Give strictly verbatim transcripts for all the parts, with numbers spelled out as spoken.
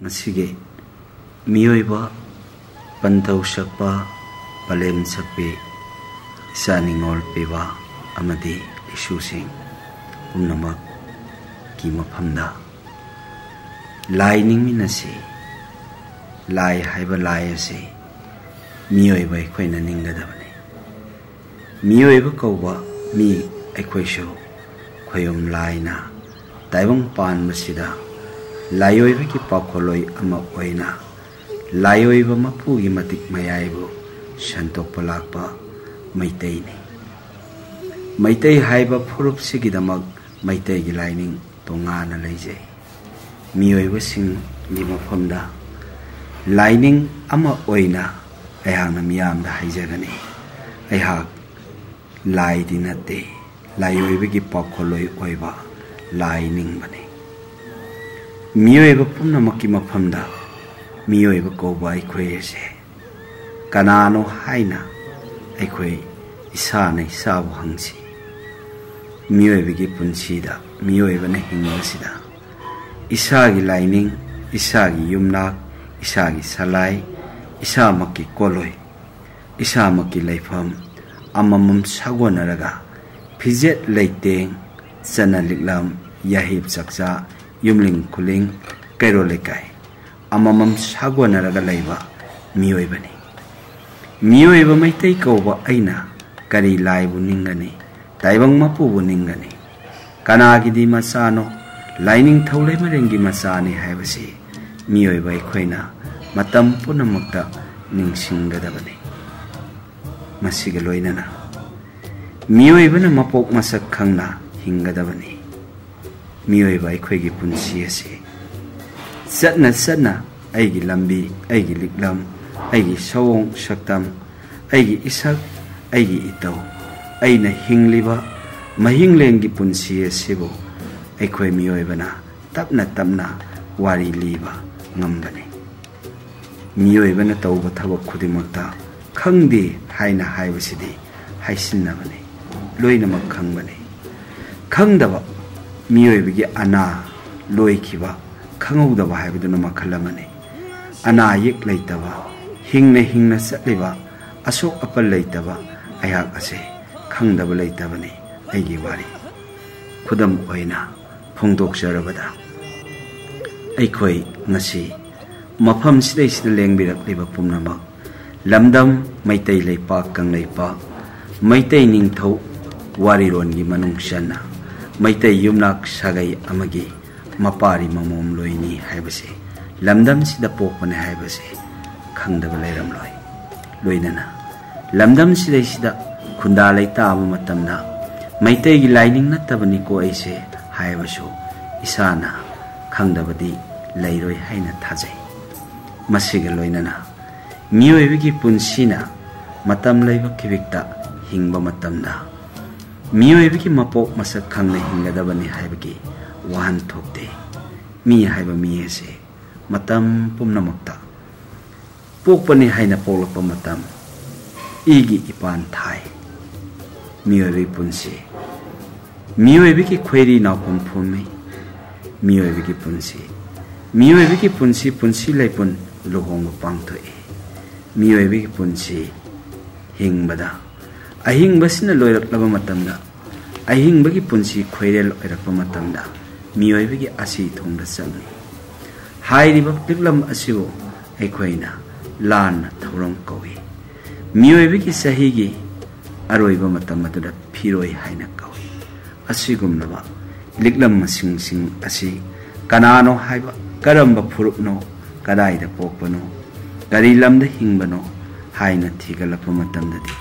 ꯃꯁꯤꯒꯤ ꯃꯤꯑꯣꯏꯕ ꯄꯟꯊꯧ ꯁꯛꯄ, ꯄꯂꯦꯝ ꯁꯛꯄꯤ, ꯏꯆꯥ ꯅꯤꯡꯉꯣꯜ ꯄꯤꯕ ꯑꯃꯗꯤ ꯏꯁꯨꯁꯤꯡ ꯄꯨꯝꯅꯃꯛꯀꯤ ꯃꯐꯝꯗ ꯂꯥꯏ ꯅꯤꯡꯃꯤꯟꯅꯁꯤ꯫ ꯂꯥꯏ ꯍꯥꯏꯕ ꯂꯥꯏ ꯑꯁꯤ ꯃꯤꯑꯣꯏꯕ ꯑꯩꯈꯣꯏꯅ ꯅꯤꯡꯒꯗꯕꯅꯤ꯫ ꯃꯤꯑꯣꯏꯕ ꯀꯧꯕ ꯃꯤ ꯑꯩꯈꯣꯏꯁꯨ ꯈꯣꯌꯨꯝ ꯂꯥꯏꯅ ꯇꯥꯏꯕꯪ ꯄꯥꯟꯕꯁꯤꯗ ꯂꯥꯏꯑꯣꯏꯕꯒꯤ ꯄꯥꯎꯈꯣꯜꯂꯣꯏ ꯑꯃ ꯑꯣꯏꯅ ꯂꯥꯏꯑꯣꯏꯕ ꯃꯄꯨꯒꯤ ꯃꯇꯤꯛ ꯃꯌꯥꯏꯕꯨ ꯁꯟꯗꯣꯛꯄ ꯂꯥꯛꯄ ꯃꯩꯇꯩꯅꯤ꯫ ꯃꯩꯇꯩ ꯍꯥꯏꯕ ꯐꯨꯔꯨꯞꯁꯤꯒꯤꯗꯃꯛ ꯃꯩꯇꯩꯒꯤ ꯂꯥꯏꯅꯤꯡ ꯇꯣꯉꯥꯟꯅ ꯂꯩꯖꯩ꯫ ꯃꯤꯑꯣꯏꯕꯁꯤꯡꯒꯤ ꯃꯐꯝꯗ ꯂꯥꯏꯅꯤꯡ ꯑꯃ ꯑꯣꯏꯅ ꯑꯩꯍꯥꯛꯅ ꯃꯤꯌꯥꯝꯗ ꯍꯥꯏꯖꯒꯅꯤ, ꯑꯩꯍꯥꯛ ꯂꯥꯏꯗꯤ ꯅꯠꯇꯦ, ꯂꯥꯏꯑꯣꯏꯕꯒꯤ ꯄꯥꯎꯈꯣꯜꯂꯣꯏ ꯑꯣꯏꯕ ꯂꯥꯏ ꯅꯤꯡꯕꯅꯤ꯫ ꯃꯤꯑꯣꯏꯕ ꯄꯨꯝꯅꯃꯛꯀꯤ ꯃꯐꯝꯗ ꯃꯤꯑꯣꯏꯕ ꯀꯧꯕ ꯑꯩꯈꯣꯏ ꯑꯁꯦ ꯀꯅꯥꯅꯣ ꯍꯥꯏꯅ ꯑꯩꯈꯣꯏ ꯏꯁꯥꯅ ꯏꯁꯥꯕꯨ ꯍꯪꯁꯤ꯫ ꯃꯤꯑꯣꯏꯕꯒꯤ ꯄꯨꯟꯁꯤꯗ, ꯃꯤꯑꯣꯏꯕꯅ ꯍꯤꯡꯕꯁꯤꯗ ꯏꯁꯥꯒꯤ ꯂꯥꯏꯅꯤꯡ, ꯏꯁꯥꯒꯤ ꯌꯨꯝꯅꯥꯛ, ꯏꯁꯥꯒꯤ ꯁꯂꯥꯏ, ꯏꯁꯥꯃꯛꯀꯤ ꯀꯣꯂꯣꯏ, ꯏꯁꯥꯃꯛꯀꯤ ꯂꯩꯐꯝ ꯑꯃꯃꯝ ꯁꯥꯒꯣꯟꯅꯔꯒ ꯐꯤꯖꯦꯠ ꯂꯩꯇꯦꯡ, ꯆꯠꯅ ꯂꯤꯛꯂꯝ, ꯌꯥꯍꯤꯞ ꯆꯥꯛꯆꯥ, ꯌꯨꯝꯂꯤꯡ ꯈꯨꯂꯤꯡ, ꯀꯩꯔꯣꯜ ꯂꯩꯀꯥꯏ ꯑꯃꯃꯝ ꯁꯥꯒꯣꯟꯅꯔꯒ ꯂꯩꯕ ꯃꯤꯑꯣꯏꯕꯅꯤ꯫ ꯃꯤꯑꯣꯏꯕ ꯃꯩꯇꯩ ꯀꯧꯕ ꯑꯩꯅ ꯀꯔꯤ ꯂꯥꯏꯕꯨ ꯅꯤꯡꯒꯅꯤ? ꯇꯥꯏꯕꯪ ꯃꯄꯨꯕꯨ ꯅꯤꯡꯒꯅꯤ꯫ ꯀꯅꯥꯒꯤꯗꯤ ꯃꯆꯥꯅꯣ? ꯂꯥꯏꯅꯤꯡꯊꯧ ꯂꯩꯃꯔꯦꯟꯒꯤ ꯃꯆꯥꯅꯤ ꯍꯥꯏꯕꯁꯤ ꯃꯤꯑꯣꯏꯕ ꯑꯩꯈꯣꯏꯅ ꯃꯇꯝ ꯄꯨꯝꯅꯃꯛꯇ ꯅꯤꯡꯁꯤꯡꯒꯗꯕꯅꯤ꯫ ꯃꯁꯤꯒ ꯂꯣꯏꯅꯅ ꯃꯤꯑꯣꯏꯕꯅ ꯃꯄꯣꯛ ꯃꯁꯛ ꯈꯪꯅ ꯍꯤꯡꯒꯗꯕꯅꯤ꯫ ꯃꯤꯑꯣꯏꯕ ꯑꯩꯈꯣꯏꯒꯤ ꯄꯨꯟꯁꯤ ꯑꯁꯤ ꯆꯠꯅ ꯆꯠꯅ ꯑꯩꯒꯤ ꯂꯝꯕꯤ, ꯑꯩꯒꯤ ꯂꯤꯛꯂꯝ, ꯑꯩꯒꯤ ꯁꯑꯣꯡ ꯁꯛꯇꯝ, ꯑꯩꯒꯤ ꯏꯁꯛ, ꯑꯩꯒꯤ ꯏꯇꯧ, ꯑꯩꯅ ꯍꯤꯡꯂꯤꯕ ꯃꯍꯤꯡꯂꯦꯟꯒꯤ ꯄꯨꯟꯁꯤ ꯑꯁꯤꯕꯨ ꯑꯩꯈꯣꯏ ꯃꯤꯑꯣꯏꯕꯅ ꯇꯞꯅ ꯇꯞꯅ ꯋꯥꯔꯤ ꯂꯤꯕ ꯉꯝꯕꯅꯤ꯫ ꯃꯤꯑꯣꯏꯕꯅ ꯇꯧꯕ ꯊꯕꯛ ꯈꯨꯗꯤꯡꯃꯛꯇ "ꯈꯪꯗꯦ" ꯍꯥꯏꯅ ꯍꯥꯏꯕꯁꯤꯗꯤ ꯍꯥꯏꯁꯤꯟꯅꯕꯅꯤ꯫ ꯂꯣꯏꯅꯃꯛ ꯈꯪꯕꯅꯤ꯫ ꯈꯪꯗꯕ ꯃꯤꯑꯣꯏꯕꯒꯤ ꯑꯅꯥ ꯂꯣꯏꯈꯤꯕ ꯈꯪꯍꯧꯗꯕ ꯍꯥꯏꯕꯗꯨꯅ ꯃꯈꯜ ꯑꯃꯅꯤ꯫ ꯑꯅꯥ ꯑꯌꯦꯛ ꯂꯩꯇꯕ, ꯍꯤꯡꯅ ꯍꯤꯡꯅ ꯆꯠꯂꯤꯕ, ꯑꯁꯣꯛ ꯑꯄꯟ ꯂꯩꯇꯕ ꯑꯩꯍꯥꯛ ꯑꯁꯦ ꯈꯪꯗꯕ ꯂꯩꯇꯕꯅꯤ꯫ ꯑꯩꯒꯤ ꯋꯥꯔꯤ ꯈꯨꯗꯝ ꯑꯣꯏꯅ ꯐꯣꯡꯗꯣꯛꯆꯔꯕꯗ, ꯑꯩꯈꯣꯏ ꯉꯁꯤ ꯃꯐꯝꯁꯤꯗꯩꯁꯤꯗ ꯂꯦꯡꯕꯤꯔꯛꯂꯤꯕ ꯄꯨꯝꯅꯃꯛ, ꯂꯝꯗꯝ ꯃꯩꯇꯩ ꯂꯩꯄꯥꯛ ꯀꯪꯂꯩꯄꯥꯛ, ꯃꯩꯇꯩ ꯅꯤꯡꯊꯧ ꯋꯥꯔꯤꯔꯣꯟꯒꯤ ꯃꯅꯨꯡ ꯆꯟꯅ ꯃꯩꯇꯩ ꯌꯨꯝꯅꯥꯛ ꯁꯥꯒꯩ ꯑꯃꯒꯤ ꯃꯄꯥꯔꯤ ꯃꯃꯣꯝ ꯂꯣꯏꯅꯤ ꯍꯥꯏꯕꯁꯦ, ꯂꯝꯗꯝꯁꯤꯗ ꯄꯣꯛꯄꯅꯦ ꯍꯥꯏꯕꯁꯦ ꯈꯪꯗꯕ ꯂꯩꯔꯝꯂꯣꯏ꯫ ꯂꯣꯏꯅꯅ ꯂꯝꯗꯝꯁꯤꯗꯩꯁꯤꯗ ꯈꯨꯟꯗꯥ ꯂꯩꯇꯥꯕ ꯃꯇꯝꯗ ꯃꯩꯇꯩꯒꯤ ꯂꯥꯏꯅꯤꯡ ꯅꯠꯇꯕꯅꯤꯀꯣ ꯑꯩꯁꯦ ꯍꯥꯏꯕꯁꯨ ꯏꯁꯥꯅ ꯈꯪꯗꯕꯗꯤ ꯂꯩꯔꯣꯏ ꯍꯥꯏꯅ ꯊꯥꯖꯩ꯫ ꯃꯁꯤꯒ ꯂꯣꯏꯅꯅ ꯃꯤꯑꯣꯏꯕꯒꯤ ꯄꯨꯟꯁꯤꯅ ꯃꯇꯝ ꯂꯩꯕ ꯈꯤꯕꯤꯛꯇ ꯍꯤꯡꯕ ꯃꯇꯝꯗ ꯃꯤꯑꯣꯏꯕꯒꯤ ꯃꯄꯣꯛ ꯃꯁꯛ ꯈꯪꯅ ꯍꯤꯡꯒꯗꯕꯅꯤ ꯍꯥꯏꯕꯒꯤ ꯋꯥꯍꯟꯊꯣꯛꯇꯤ ꯃꯤ ꯍꯥꯏꯕ ꯃꯤ ꯑꯁꯤ ꯃꯇꯝ ꯄꯨꯝꯅꯃꯛꯇ ꯄꯣꯛꯄꯅꯤ ꯍꯥꯏꯅ ꯄꯣꯛꯂꯛꯄ ꯃꯇꯝ ꯏꯒꯤ ꯏꯄꯥꯟ ꯊꯥꯏ꯫ ꯃꯤꯑꯣꯏꯕꯒꯤ ꯄꯨꯟꯁꯤ, ꯃꯤꯑꯣꯏꯕꯒꯤ ꯈꯣꯏꯔꯤ ꯅꯥꯎꯐꯝ ꯐꯨꯝꯃꯤ꯫ ꯃꯤꯑꯣꯏꯕꯒꯤ ꯄꯨꯟꯁꯤ, ꯃꯤꯑꯣꯏꯕꯒꯤ ꯄꯨꯟꯁꯤ, ꯄꯨꯟꯁꯤ ꯂꯩꯄꯨꯟ ꯂꯨꯍꯣꯡꯕ ꯄꯥꯡꯊꯣꯛꯏ꯫ ꯃꯤꯑꯣꯏꯕꯒꯤ ꯄꯨꯟꯁꯤ ꯍꯤꯡꯕꯗ, ꯑꯍꯤꯡꯕꯁꯤꯅ ꯂꯣꯏꯔꯛꯂꯕ ꯃꯇꯝꯗ, ꯑꯍꯤꯡꯕꯒꯤ ꯄꯨꯟꯁꯤ ꯈꯣꯏꯔꯦꯜ ꯑꯣꯏꯔꯛꯄ ꯃꯇꯝꯗ ꯃꯤꯑꯣꯏꯕꯒꯤ ꯑꯁꯤ ꯊꯨꯡꯗ ꯆꯪꯏ꯫ ꯍꯥꯏꯔꯤꯕ ꯂꯤꯛꯂꯝ ꯑꯁꯤꯕꯨ ꯑꯩꯈꯣꯏꯅ ꯂꯥꯟꯅ ꯊꯧꯔꯝ ꯀꯧꯏ꯫ ꯃꯤꯑꯣꯏꯕꯒꯤ ꯆꯍꯤꯒꯤ ꯑꯔꯣꯏꯕ ꯃꯇꯝ ꯑꯗꯨꯗ ꯐꯤꯔꯣꯏ ꯍꯥꯏꯅ ꯀꯧꯏ꯫ ꯑꯁꯤꯒꯨꯝꯂꯕ ꯂꯤꯛꯂꯝ ꯃꯁꯤꯡꯁꯤꯡ ꯑꯁꯤ ꯀꯅꯥꯅꯣ ꯍꯥꯏꯕ, ꯀꯔꯝꯕ ꯐꯨꯔꯨꯞꯅꯣ, ꯀꯗꯥꯏꯗ ꯄꯣꯛꯄꯅꯣ, ꯀꯔꯤ ꯂꯝꯗ ꯍꯤꯡꯕꯅꯣ ꯍꯥꯏꯅ ꯊꯤꯒꯠꯂꯛꯄ ꯃꯇꯝꯗꯗꯤ,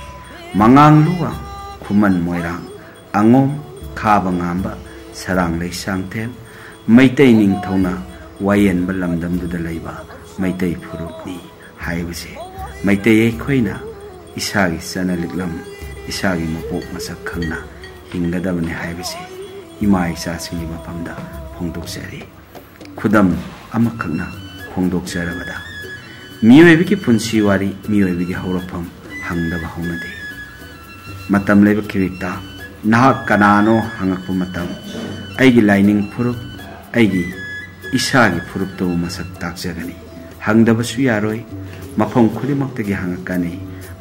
ꯃꯉꯥꯡ ꯂꯨꯋꯥꯡ, ꯈꯨꯃꯟ ꯃꯣꯏꯔꯥꯡ, ꯑꯉꯣꯝ, ꯈꯥꯕ ꯉꯥꯝꯕ, ꯁꯔꯥꯡ ꯂꯩꯁꯥꯡꯊꯦꯝ, ꯃꯩꯇꯩ ꯅꯤꯡꯊꯧꯅ ꯋꯥꯌꯦꯟꯕ ꯂꯝꯗꯝꯗꯨꯗ ꯂꯩꯕ ꯃꯩꯇꯩ ꯐꯨꯔꯨꯞꯅꯤ ꯍꯥꯏꯕꯁꯦ ꯃꯩꯇꯩ ꯑꯩꯈꯣꯏꯅ ꯏꯁꯥꯒꯤ ꯆꯠꯅ ꯂꯤꯛꯂꯝ, ꯏꯁꯥꯒꯤ ꯃꯄꯣꯛ ꯃꯁꯛ ꯈꯪꯅ ꯍꯤꯡꯒꯗꯕꯅꯤ ꯍꯥꯏꯕꯁꯦ ꯏꯃꯥ ꯏꯆꯥꯁꯤꯡꯒꯤ ꯃꯐꯝꯗ ꯐꯣꯡꯗꯣꯛꯆꯔꯤ꯫ ꯈꯨꯗꯝ ꯑꯃꯈꯛꯅ ꯐꯣꯡꯗꯣꯛꯆꯔꯕꯗ, ꯃꯤꯑꯣꯏꯕꯒꯤ ꯄꯨꯟꯁꯤ ꯋꯥꯔꯤ, ꯃꯤꯑꯣꯏꯕꯒꯤ ꯍꯧꯔꯛꯐꯝ ꯍꯪꯗꯕ ꯍꯧꯅꯗꯦ꯫ ꯃꯇꯝ ꯂꯩꯕ ꯈꯤꯕꯤꯛꯇ ꯅꯍꯥꯛ ꯀꯅꯥꯅꯣ ꯍꯪꯉꯛꯄ ꯃꯇꯝ, ꯑꯩꯒꯤ ꯂꯥꯏꯅꯤꯡ ꯐꯨꯔꯨꯞ, ꯑꯩꯒꯤ ꯏꯁꯥꯒꯤ ꯐꯨꯔꯨꯞꯇꯕꯨ ꯃꯁꯛ ꯇꯥꯛꯆꯒꯅꯤ꯫ ꯍꯪꯗꯕꯁꯨ ꯌꯥꯔꯣꯏ꯫ ꯃꯐꯝ ꯈꯨꯗꯤꯡꯃꯛꯇꯒꯤ ꯍꯪꯉꯛꯀꯅꯤ꯫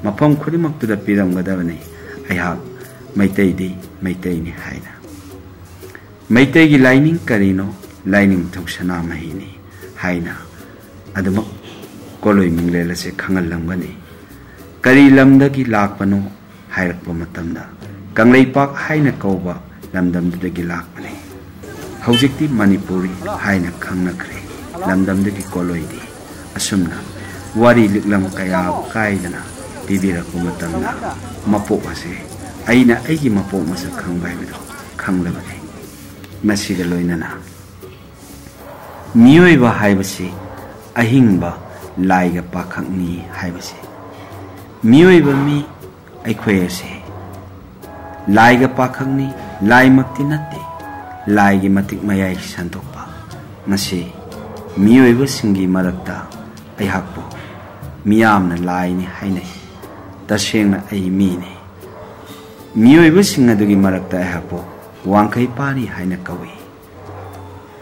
ꯃꯐꯝ ꯈꯨꯗꯤꯡꯃꯛꯇꯨꯗ ꯄꯤꯔꯝꯒꯗꯕꯅꯤ꯫ ꯑꯩꯍꯥꯛ ꯃꯩꯇꯩꯗꯤ ꯃꯩꯇꯩꯅꯤ ꯍꯥꯏꯅ꯫ ꯃꯩꯇꯩꯒꯤ ꯂꯥꯏꯅꯤꯡ ꯀꯔꯤꯅꯣ? ꯂꯥꯏꯅꯤꯡꯊꯧ ꯁꯅꯥꯃꯍꯤꯅꯤ ꯍꯥꯏꯅ ꯑꯗꯨꯃꯛ ꯀꯣꯂꯣꯏ ꯃꯤꯡꯂꯦꯜ ꯑꯁꯦ ꯈꯪꯍꯜꯂꯝꯒꯅꯤ꯫ ꯀꯔꯤ ꯂꯝꯗꯒꯤ ꯂꯥꯛꯄꯅꯣ ꯍꯥꯏꯔꯛꯄ ꯃꯇꯝꯗ, ꯀꯪꯂꯩꯄꯥꯛ ꯍꯥꯏꯅ ꯀꯧꯕ ꯂꯝꯗꯝꯗꯨꯗꯒꯤ ꯂꯥꯛꯄꯅꯤ꯫ ꯍꯧꯖꯤꯛꯇꯤ ꯃꯅꯤꯄꯨꯔꯤ ꯍꯥꯏꯅ ꯈꯪꯅꯈ꯭ꯔꯦ꯫ ꯂꯝꯗꯝꯗꯨꯒꯤ ꯀꯣꯂꯣꯏꯗꯤ ꯑꯁꯨꯝꯅ ꯋꯥꯔꯤ ꯂꯤꯛꯂꯝ ꯀꯌꯥ ꯀꯥꯏꯗꯅ ꯄꯤꯕꯤꯔꯛꯄ ꯃꯇꯝꯗ, ꯃꯄꯣꯛ ꯑꯁꯦ ꯑꯩꯅ ꯑꯩꯒꯤ ꯃꯄꯣꯛ ꯃꯁꯛ ꯈꯪꯕ ꯍꯥꯏꯕꯗꯣ ꯈꯪꯂꯕꯅꯤ꯫ ꯃꯁꯤꯒ ꯂꯣꯏꯅꯅ ꯃꯤꯑꯣꯏꯕ ꯍꯥꯏꯕꯁꯤ ꯑꯍꯤꯡꯕ ꯂꯥꯏꯒ ꯄꯥꯈꯛꯅꯤ ꯍꯥꯏꯕꯁꯤ꯫ ꯃꯤꯑꯣꯏꯕ ꯃꯤ ꯑꯩꯈꯣꯏ ꯑꯁꯦ ꯂꯥꯏꯒ ꯄꯥꯈꯛꯅꯤ, ꯂꯥꯏꯃꯛꯇꯤ ꯅꯠꯇꯦ, ꯂꯥꯏꯒꯤ ꯃꯇꯤꯛ ꯃꯌꯥꯏ ꯁꯟꯗꯣꯛꯄ꯫ ꯉꯁꯤ ꯃꯤꯑꯣꯏꯕꯁꯤꯡꯒꯤ ꯃꯔꯛꯇ ꯑꯩꯍꯥꯛꯄꯨ ꯃꯤꯌꯥꯝꯅ ꯂꯥꯏꯅꯤ ꯍꯥꯏꯅꯩ꯫ ꯇꯁꯦꯡꯅ ꯑꯩ ꯃꯤꯅꯤ꯫ ꯃꯤꯑꯣꯏꯕꯁꯤꯡ ꯑꯗꯨꯒꯤ ꯃꯔꯛꯇ ꯑꯩꯍꯥꯛꯄꯨ ꯋꯥꯡꯈꯩ ꯄꯥꯔꯤ ꯍꯥꯏꯅ ꯀꯧꯏ꯫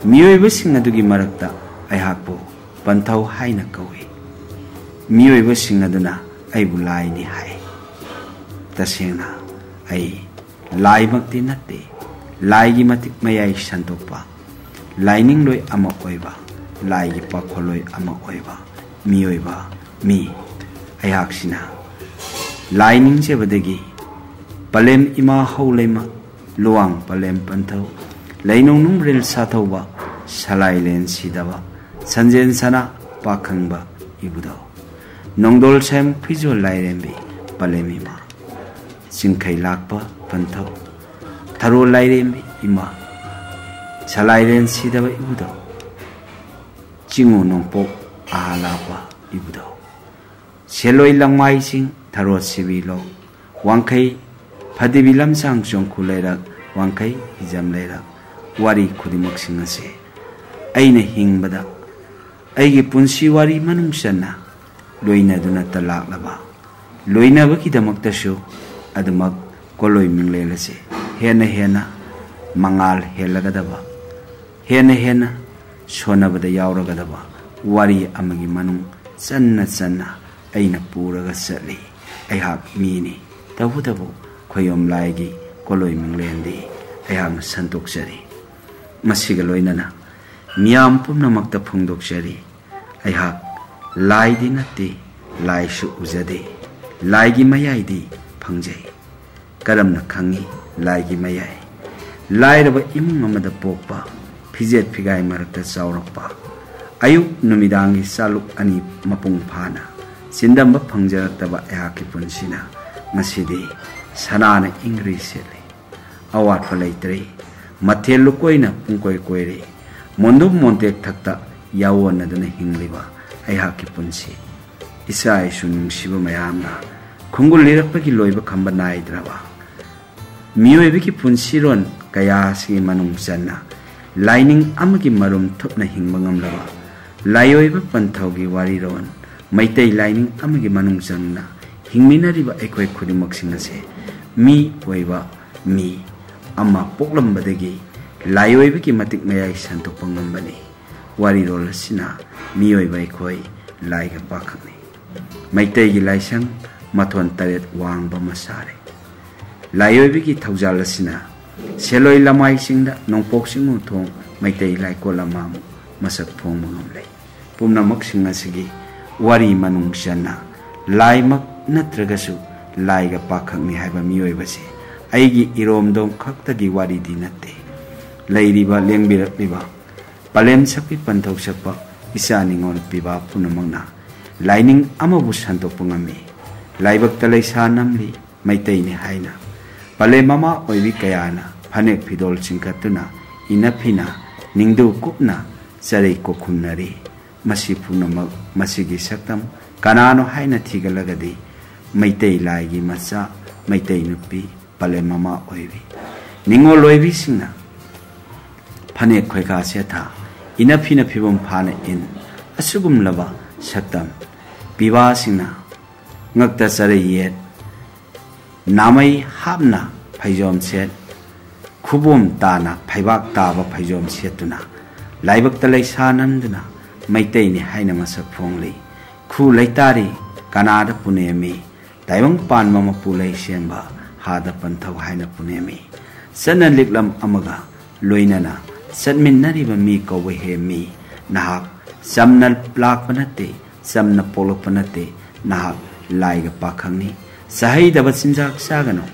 ꯃꯤꯑꯣꯏꯕꯁꯤꯡ ꯑꯗꯨꯒꯤ ꯃꯔꯛꯇ ꯑꯩꯍꯥꯛꯄꯨ ꯄꯟꯊꯧ ꯍꯥꯏꯅ ꯀꯧꯏ꯫ ꯃꯤꯑꯣꯏꯕꯁꯤꯡ ꯑꯗꯨꯅ ꯑꯩꯕꯨ ꯂꯥꯏꯅꯤ ꯍꯥꯏ꯫ ꯇꯁꯦꯡꯅ ꯑꯩ ꯂꯥꯏꯃꯛꯇꯤ ꯅꯠꯇꯦ, ꯂꯥꯏꯒꯤ ꯃꯇꯤꯛ ꯃꯌꯥꯏ ꯁꯟꯗꯣꯛꯄ, ꯂꯥꯏꯅꯤꯡꯂꯣꯏ ꯑꯃ ꯑꯣꯏꯕ, ꯂꯥꯏꯒꯤ ꯄꯥꯈꯣꯜꯂꯣꯏ ꯑꯃ ꯑꯣꯏꯕ ꯃꯤꯑꯣꯏꯕ ꯃꯤ꯫ ꯑꯩꯍꯥꯛꯁꯤꯅ ꯂꯥꯏ ꯅꯤꯡꯖꯕꯗꯒꯤ ꯄꯂꯦꯝ ꯏꯃꯥ ꯍꯧ ꯂꯩꯃ, ꯂꯨꯋꯥꯡ ꯄꯂꯦꯝ ꯄꯟꯊꯧ, ꯂꯩꯅꯨꯡꯅꯨꯡ ꯔꯤꯜ ꯁꯥꯊꯧꯕ, ꯁꯂꯥꯏꯂꯦꯟ ꯁꯤꯗꯕ, ꯁꯟꯖꯦꯟ ꯁꯅꯥ ꯄꯥꯈꯪꯕ ꯏꯕꯨꯙꯧ, ꯅꯣꯡꯗꯣꯜ ꯁꯥꯏꯝ ꯐꯤꯖꯣꯜ ꯂꯥꯏꯔꯦꯝꯕꯤ ꯄꯂꯦꯝ ꯏꯃꯥ, ꯆꯤꯡꯈꯩ ꯂꯥꯛꯄ ꯄꯟꯊꯧ, ꯊꯔꯣ ꯂꯥꯏꯔꯦꯝꯕꯤ ꯏꯃꯥ, ꯁꯂꯥꯏꯔꯦꯟ ꯁꯤꯗꯕ ꯏꯕꯨꯙꯧ, ꯆꯤꯡꯉꯨ ꯅꯣꯡꯄꯣꯛ ꯑꯍꯥ ꯂꯥꯛꯄ ꯏꯕꯨꯙꯧ, ꯁꯦꯂꯣꯏ ꯂꯪꯃꯥꯏꯁꯤꯡ ꯊꯔꯣ ꯁꯤꯕꯤꯂꯣ, ꯋꯥꯡꯈꯩ ꯐꯗꯤꯕꯤ ꯂꯝꯁꯥꯡ ꯆꯣꯡꯈꯨ ꯂꯩꯔꯛ, ꯋꯥꯡꯈꯩ ꯍꯤꯖꯝ ꯂꯩꯔꯛ, ꯋꯥꯔꯤ ꯈꯨꯗꯤꯡꯃꯛꯁꯤꯡ ꯑꯁꯦ ꯑꯩꯅ ꯍꯤꯡꯕꯗ ꯑꯩꯒꯤ ꯄꯨꯟꯁꯤ ꯋꯥꯔꯤ ꯃꯅꯨꯡ ꯆꯟꯅ ꯂꯣꯏꯅꯗꯨꯅꯇ ꯂꯥꯛꯂꯕ, ꯂꯣꯏꯅꯕꯒꯤꯗꯃꯛꯇꯁꯨ ꯑꯗꯨꯃꯛ ꯀꯣꯂꯣꯏ ꯃꯤꯡꯂꯦꯜ ꯑꯁꯦ ꯍꯦꯟꯅ ꯍꯦꯟꯅ ꯃꯉꯥꯜ ꯍꯦꯜꯂꯒꯗꯕ, ꯍꯦꯟꯅ ꯍꯦꯟꯅ ꯁꯣꯟꯅꯕꯗ ꯌꯥꯎꯔꯒꯗꯕ ꯋꯥꯔꯤ ꯑꯃꯒꯤ ꯃꯅꯨꯡ ꯆꯟꯅ ꯆꯟꯅ ꯑꯩꯅ ꯄꯨꯔꯒ ꯆꯠꯂꯤ꯫ ꯑꯩꯍꯥꯛ ꯃꯤꯅꯤ, ꯇꯧꯕꯇꯕꯨ ꯈꯣꯌꯣꯝ ꯂꯥꯏꯒꯤ ꯀꯣꯂꯣꯏ ꯃꯤꯡꯂꯦꯟꯗꯤ ꯑꯩꯍꯥꯛꯅ ꯁꯟꯗꯣꯛꯆꯔꯤ꯫ ꯃꯁꯤꯒ ꯂꯣꯏꯅꯅ ꯃꯤꯌꯥꯝ ꯄꯨꯝꯅꯃꯛꯇ ꯐꯣꯡꯗꯣꯛꯆꯔꯤ, ꯑꯩꯍꯥꯛ ꯂꯥꯏꯗꯤ ꯅꯠꯇꯦ, ꯂꯥꯏꯁꯨ ꯎꯖꯗꯦ, ꯂꯥꯏꯒꯤ ꯃꯌꯥꯏꯗꯤ ꯐꯪꯖꯩ꯫ ꯀꯔꯝꯅ ꯈꯪꯉꯤ ꯂꯥꯏꯒꯤ ꯃꯌꯥꯏ? ꯂꯥꯏꯔꯕ ꯏꯃꯨꯡ ꯑꯃꯗ ꯄꯣꯛꯄ, ꯐꯤꯖꯦꯠ ꯐꯤꯒꯥꯏ ꯃꯔꯛꯇ ꯆꯥꯎꯔꯛꯄ, ꯑꯌꯨꯛ ꯅꯨꯃꯤꯗꯥꯡꯒꯤ ꯆꯥꯂꯨꯛ ꯑꯅꯤ ꯃꯄꯨꯡ ꯐꯥꯅ ꯆꯤꯟꯗꯝꯕ ꯐꯪꯖꯔꯛꯇꯕ ꯑꯩꯍꯥꯛꯀꯤ ꯄꯨꯟꯁꯤꯅ ꯉꯁꯤꯗꯤ ꯁꯅꯥꯅ ꯏꯪꯒ꯭ꯔꯤ ꯁꯦꯠꯂꯤ꯫ ꯑꯋꯥꯠꯄ ꯂꯩꯇ꯭ꯔꯦ꯫ ꯃꯊꯦꯜ ꯂꯨꯀꯣꯏꯅ ꯄꯨꯡꯀꯣꯏ ꯀꯣꯏꯔꯦ꯫ ꯃꯣꯟꯗꯨꯝ ꯃꯣꯟꯇꯦꯛ ꯊꯛꯇ ꯌꯥꯑꯣꯟꯅꯗꯨꯅ ꯍꯤꯡꯂꯤꯕ ꯑꯩꯍꯥꯛꯀꯤ ꯄꯨꯟꯁꯤ꯫ ꯏꯆꯥ ꯏꯁꯨ ꯅꯨꯡꯁꯤꯕ ꯃꯌꯥꯝꯅ ꯈꯣꯡꯒꯨꯜ ꯂꯤꯔꯛꯄꯒꯤ ꯂꯣꯏꯕ ꯈꯝꯕ ꯅꯥꯏꯗ꯭ꯔꯕ ꯃꯤꯑꯣꯏꯕꯒꯤ ꯄꯨꯟꯁꯤꯔꯣꯟ ꯀꯌꯥ ꯑꯁꯤꯒꯤ ꯃꯅꯨꯡ ꯆꯟꯅ ꯂꯥꯏꯅꯤꯡ ꯑꯃꯒꯤ ꯃꯔꯨꯝ ꯊꯨꯞꯅ ꯍꯤꯡꯕ ꯉꯝꯂꯕ ꯂꯥꯏꯑꯣꯏꯕ ꯄꯟꯊꯧꯒꯤ ꯋꯥꯔꯤꯔꯣꯟ ꯃꯩꯇꯩ ꯂꯥꯏꯅꯤꯡ ꯑꯃꯒꯤ ꯃꯅꯨꯡ ꯆꯟꯅ ꯍꯤꯡꯃꯤꯟꯅꯔꯤꯕ ꯑꯩꯈꯣꯏ ꯈꯨꯗꯤꯡꯃꯛꯁꯤꯡ ꯑꯁꯦ ꯃꯤ ꯑꯣꯏꯕ ꯃꯤ ꯑꯃ ꯄꯣꯛꯂꯝꯕꯗꯒꯤ ꯂꯥꯏꯑꯣꯏꯕꯒꯤ ꯃꯇꯤꯛ ꯃꯌꯥꯏ ꯁꯟꯗꯣꯛꯄ ꯉꯝꯕꯅꯤ꯫ ꯋꯥꯔꯤꯔꯣꯜ ꯑꯁꯤꯅ ꯃꯤꯑꯣꯏꯕ ꯑꯩꯈꯣꯏ ꯂꯥꯏꯒ ꯄꯥꯈꯛꯅꯤ꯫ ꯃꯩꯇꯩꯒꯤ ꯂꯥꯏꯁꯪ ꯃꯊꯣꯟ ꯇꯔꯦꯠ ꯋꯥꯡꯕ ꯑꯃ ꯁꯥꯔꯦ꯫ ꯂꯥꯏꯑꯣꯏꯕꯒꯤ ꯊꯧꯖꯥꯜ ꯑꯁꯤꯅ ꯁꯦꯂꯣꯏ ꯂꯃꯥꯏꯁꯤꯡꯗ ꯅꯣꯡꯄꯣꯛ ꯁꯤꯡꯉꯨ ꯊꯣꯡ ꯃꯩꯇꯩ ꯂꯥꯏꯀꯣꯜ ꯑꯃ ꯑꯃꯨꯛ ꯃꯁꯛ ꯐꯣꯡꯕ ꯉꯝꯂꯦ꯫ ꯄꯨꯝꯅꯃꯛꯁꯤꯡ ꯑꯁꯤꯒꯤ ꯋꯥꯔꯤ ꯃꯅꯨꯡ ꯆꯟꯅ ꯂꯥꯏꯃꯛ ꯅꯠꯇ꯭ꯔꯒꯁꯨ ꯂꯥꯏꯒ ꯄꯥꯈꯛꯅꯤ ꯍꯥꯏꯕ ꯃꯤꯑꯣꯏꯕꯁꯤ ꯑꯩꯒꯤ ꯏꯔꯣꯝꯗꯣꯝ ꯈꯛꯇꯒꯤ ꯋꯥꯔꯤꯗꯤ ꯅꯠꯇꯦ꯫ ꯂꯩꯔꯤꯕ, ꯂꯦꯡꯕꯤꯔꯛꯂꯤꯕ, ꯄꯂꯦꯝ ꯁꯛꯄꯤ ꯄꯟꯊꯧ ꯁꯛꯄ ꯏꯆꯥ ꯅꯤꯉꯣꯜ ꯄꯤꯕꯥ ꯄꯨꯝꯅꯃꯛꯅ ꯂꯥꯏꯅꯤꯡ ꯑꯃꯕꯨ ꯁꯟꯗꯣꯛꯄ ꯉꯝꯃꯤ꯫ ꯂꯥꯏꯕꯛꯇ ꯂꯩꯁꯥ ꯅꯝꯂꯤ ꯃꯩꯇꯩꯅꯤ ꯍꯥꯏꯅ ꯄꯂꯦꯝ ꯃꯃꯥ ꯑꯣꯏꯕꯤ ꯀꯌꯥꯅ ꯐꯅꯦꯛ ꯐꯤꯗꯣꯜ ꯆꯤꯡꯈꯠꯇꯨꯅ ꯏꯅꯐꯤꯅ ꯅꯤꯡꯗꯨ ꯀꯨꯞꯅ ꯆꯔꯩ ꯀꯣꯛꯈꯨꯝꯅꯔꯤ꯫ ꯃꯁꯤ ꯄꯨꯝꯅꯃꯛ, ꯃꯁꯤꯒꯤ ꯁꯛꯇꯝ ꯀꯅꯥꯅꯣ ꯍꯥꯏꯅ ꯊꯤꯒꯠꯂꯒꯗꯤ ꯃꯩꯇꯩ ꯂꯥꯏꯒꯤ ꯃꯆꯥ, ꯃꯩꯇꯩ ꯅꯨꯄꯤ, ꯄꯂꯦꯝ ꯃꯃꯥ ꯑꯣꯏꯕꯤ꯫ ꯅꯤꯉꯣꯜ ꯑꯣꯏꯕꯤꯁꯤꯡꯅ ꯐꯅꯦꯛ ꯈꯣꯏꯀꯥ ꯁꯦꯠꯊ, ꯏꯅꯐꯤꯅ ꯐꯤꯕꯝ ꯐꯥꯅ ꯏꯟ, ꯑꯁꯤꯒꯨꯝꯂꯕ ꯁꯛꯇꯝ ꯄꯤꯕꯥꯁꯤꯡꯅ ꯉꯛꯇ ꯆꯔꯩ ꯌꯦꯠ, ꯅꯥꯃꯩ ꯍꯥꯞꯅ ꯐꯩꯖꯣꯝ ꯁꯦꯠ, ꯈꯨꯕꯣꯝ ꯇꯥꯅ ꯐꯩꯕꯥꯛ ꯇꯥꯕ ꯐꯩꯖꯣꯝ ꯁꯦꯠꯇꯨꯅ ꯂꯥꯏꯕꯛꯇ ꯂꯩꯁꯥ ꯅꯝꯗꯨꯅ ꯃꯩꯇꯩꯅꯤ ꯍꯥꯏꯅ ꯃꯁꯛ ꯐꯣꯡꯂꯤ꯫ ꯈꯨ ꯂꯩꯇꯥꯔꯤ ꯀꯅꯥꯗ ꯄꯨꯅꯦꯝꯃꯤ, ꯇꯥꯏꯕꯪ ꯄꯥꯟꯕ ꯃꯄꯨ ꯂꯩ ꯁꯦꯝꯕ ꯍꯥꯗ ꯄꯟꯊꯧ ꯍꯥꯏꯅ ꯄꯨꯅꯦꯝꯃꯤ꯫ ꯆꯠꯅ ꯂꯤꯛꯂꯝ ꯑꯃꯒ ꯂꯣꯏꯅꯅ ꯆꯠꯃꯤꯟꯅꯔꯤꯕ ꯃꯤ ꯀꯧꯕ ꯍꯦꯝꯃꯤ꯫ ꯅꯍꯥꯛ ꯆꯝꯅ ꯂꯥꯛꯄ ꯅꯠꯇꯦ, ꯆꯝꯅ ꯄꯣꯛꯂꯛꯄ ꯅꯠꯇꯦ, ꯅꯍꯥꯛ ꯂꯥꯏꯒ ꯄꯥꯈꯪꯅꯤ꯫ ꯆꯥꯍꯩꯗꯕ ꯆꯤꯟꯖꯥꯛ ꯆꯥꯒꯅꯨ,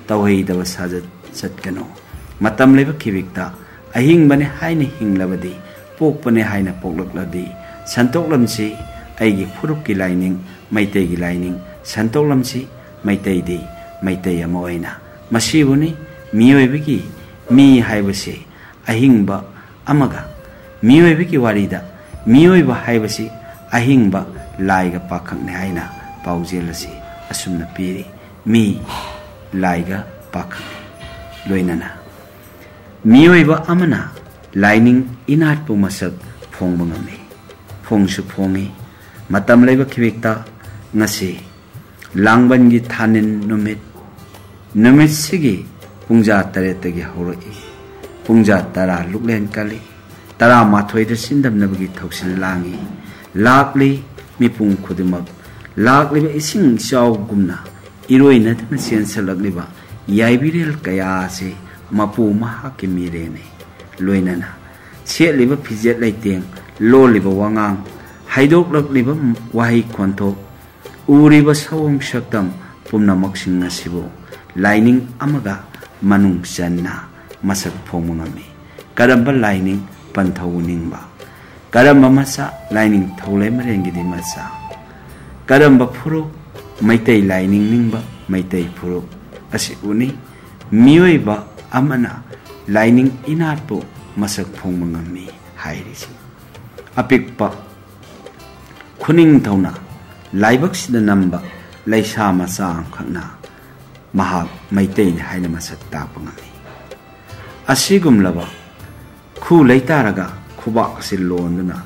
ꯇꯧꯍꯩꯗꯕ ꯁꯥꯖꯠ ꯆꯠꯀꯅꯨ꯫ ꯃꯇꯝ ꯂꯩꯕ ꯈꯤꯕꯤꯛꯇ ꯑꯍꯤꯡꯕꯅꯤ ꯍꯥꯏꯅ ꯍꯤꯡꯂꯕꯗꯤ, ꯄꯣꯛꯄꯅꯤ ꯍꯥꯏꯅ ꯄꯣꯛꯂꯛꯂꯗꯤ, ꯁꯟꯇꯣꯛꯂꯝꯁꯤ ꯑꯩꯒꯤ ꯐꯨꯔꯨꯞꯀꯤ ꯂꯥꯏꯅꯤꯡ, ꯃꯩꯇꯩꯒꯤ ꯂꯥꯏꯅꯤꯡ, ꯁꯟꯇꯣꯛꯂꯝꯁꯤ ꯃꯩꯇꯩꯗꯤ ꯃꯩꯇꯩ ꯑꯃ ꯑꯣꯏꯅ꯫ ꯃꯁꯤꯕꯨꯅꯤ ꯃꯤꯑꯣꯏꯕꯒꯤ ꯃꯤ ꯍꯥꯏꯕꯁꯤ꯫ ꯑꯍꯤꯡꯕ ꯑꯃꯒ ꯃꯤꯑꯣꯏꯕꯒꯤ ꯋꯥꯔꯤꯗ ꯃꯤꯑꯣꯏꯕ ꯍꯥꯏꯕꯁꯤ ꯑꯍꯤꯡꯕ ꯂꯥꯏꯒ ꯄꯥꯈꯪꯅꯤ ꯍꯥꯏꯅ ꯄꯥꯎꯖꯦꯜ ꯑꯁꯤ ꯑꯁꯨꯝꯅ ꯄꯤꯔꯤ꯫ ꯃꯤ, ꯂꯥꯏꯒ ꯄꯥꯈꯪ꯫ ꯂꯣꯏꯅꯅ ꯃꯤꯑꯣꯏꯕ ꯑꯃꯅ ꯂꯥꯏꯅꯤꯡ ꯏꯅꯥꯠꯄꯨ ꯃꯁꯛ ꯐꯣꯡꯕ ꯉꯝꯃꯤ꯫ ꯐꯣꯡꯁꯨ ꯐꯣꯡꯉꯤ꯫ ꯃꯇꯝ ꯂꯩꯕ ꯈꯤꯕꯤꯛꯇ ꯉꯁꯤ ꯂꯥꯡꯕꯟꯒꯤ ꯊꯥꯅꯤꯟ ꯅꯨꯃꯤꯠ, ꯅꯨꯃꯤꯠꯁꯤꯒꯤ ꯄꯨꯡꯖꯥ ꯇꯔꯦꯠꯇꯒꯤ ꯍꯧꯔꯛꯏ꯫ ꯄꯨꯡꯖꯥ ꯇꯔꯥ ꯂꯨꯛꯂꯦꯟ ꯀꯜꯂꯤ꯫ ꯇꯔꯥꯃꯥꯊꯣꯏꯗ ꯆꯤꯟꯗꯝꯅꯕꯒꯤ ꯊꯧꯁꯤꯜ ꯂꯥꯡꯏ꯫ ꯂꯥꯛꯂꯤ ꯃꯤꯄꯨꯝ ꯈꯨꯗꯤꯡꯃꯛ꯫ ꯂꯥꯛꯂꯤꯕ ꯏꯁꯤꯡ ꯏꯆꯥꯎꯒꯨꯝꯅ ꯏꯔꯣꯏꯅꯗꯨꯅ ꯆꯦꯟꯁꯤꯜꯂꯛꯂꯤꯕ ꯌꯥꯏꯕꯤꯔꯦꯜ ꯀꯌꯥ ꯑꯁꯤ ꯃꯄꯨ ꯃꯍꯥꯛꯀꯤ ꯃꯤꯔꯦꯅꯤ꯫ ꯂꯣꯏꯅꯅ ꯁꯦꯠꯂꯤꯕ ꯐꯤꯖꯦꯠ ꯂꯩꯇꯦꯡ, ꯂꯣꯜꯂꯤꯕ ꯋꯥꯉꯥꯡ, ꯍꯥꯏꯗꯣꯛꯂꯛꯂꯤꯕ ꯋꯥꯍꯩ ꯈꯣꯟꯊꯣꯛ, ꯎꯔꯤꯕ ꯁꯑꯣꯡ ꯁꯛꯇꯝ ꯄꯨꯝꯅꯃꯛꯁꯤꯡ ꯑꯁꯤꯕꯨ ꯂꯥꯏꯅꯤꯡ ꯑꯃꯒ ꯃꯅꯨꯡ ꯆꯟꯅ ꯃꯁꯛ ꯐꯣꯡꯕ ꯉꯝꯃꯤ꯫ ꯀꯔꯝꯕ ꯂꯥꯏꯅꯤꯡ ꯄꯟꯊꯧ ꯅꯤꯡꯕ? ꯀꯔꯝꯕ ꯃꯆꯥ? ꯂꯥꯏꯅꯤꯡꯊꯧ ꯂꯩꯃꯔꯦꯟꯒꯤꯗꯤ ꯃꯆꯥ꯫ ꯀꯔꯝꯕ ꯐꯨꯔꯨꯞ? ꯃꯩꯇꯩ ꯂꯥꯏꯅꯤꯡ ꯅꯤꯡꯕ ꯃꯩꯇꯩ ꯐꯨꯔꯨꯞ ꯑꯁꯤ ꯎꯅꯤ꯫ ꯃꯤꯑꯣꯏꯕ ꯑꯃꯅ ꯂꯥꯏꯅꯤꯡ ꯏꯅꯥꯠꯄꯨ ꯃꯁꯛ ꯐꯣꯡꯕ ꯉꯝꯃꯤ ꯍꯥꯏꯔꯤꯁꯤ꯫ ꯑꯄꯤꯛꯄ ꯈꯨꯅꯤꯡꯊꯧꯅ ꯂꯥꯏꯕꯛꯁꯤꯗ ꯅꯝꯕ ꯂꯩꯁꯥ ꯃꯆꯥ ꯑꯃꯈꯛꯅ ꯃꯍꯥꯛ ꯃꯩꯇꯩꯅꯤ ꯍꯥꯏꯅ ꯃꯁꯛ ꯇꯥꯛꯄ ꯉꯝꯃꯤ꯫ ꯑꯁꯤꯒꯨꯝꯂꯕ ꯈꯨ ꯂꯩꯇꯥꯔꯒ ꯈꯨꯕꯥꯛ ꯑꯁꯤ ꯂꯣꯟꯗꯨꯅ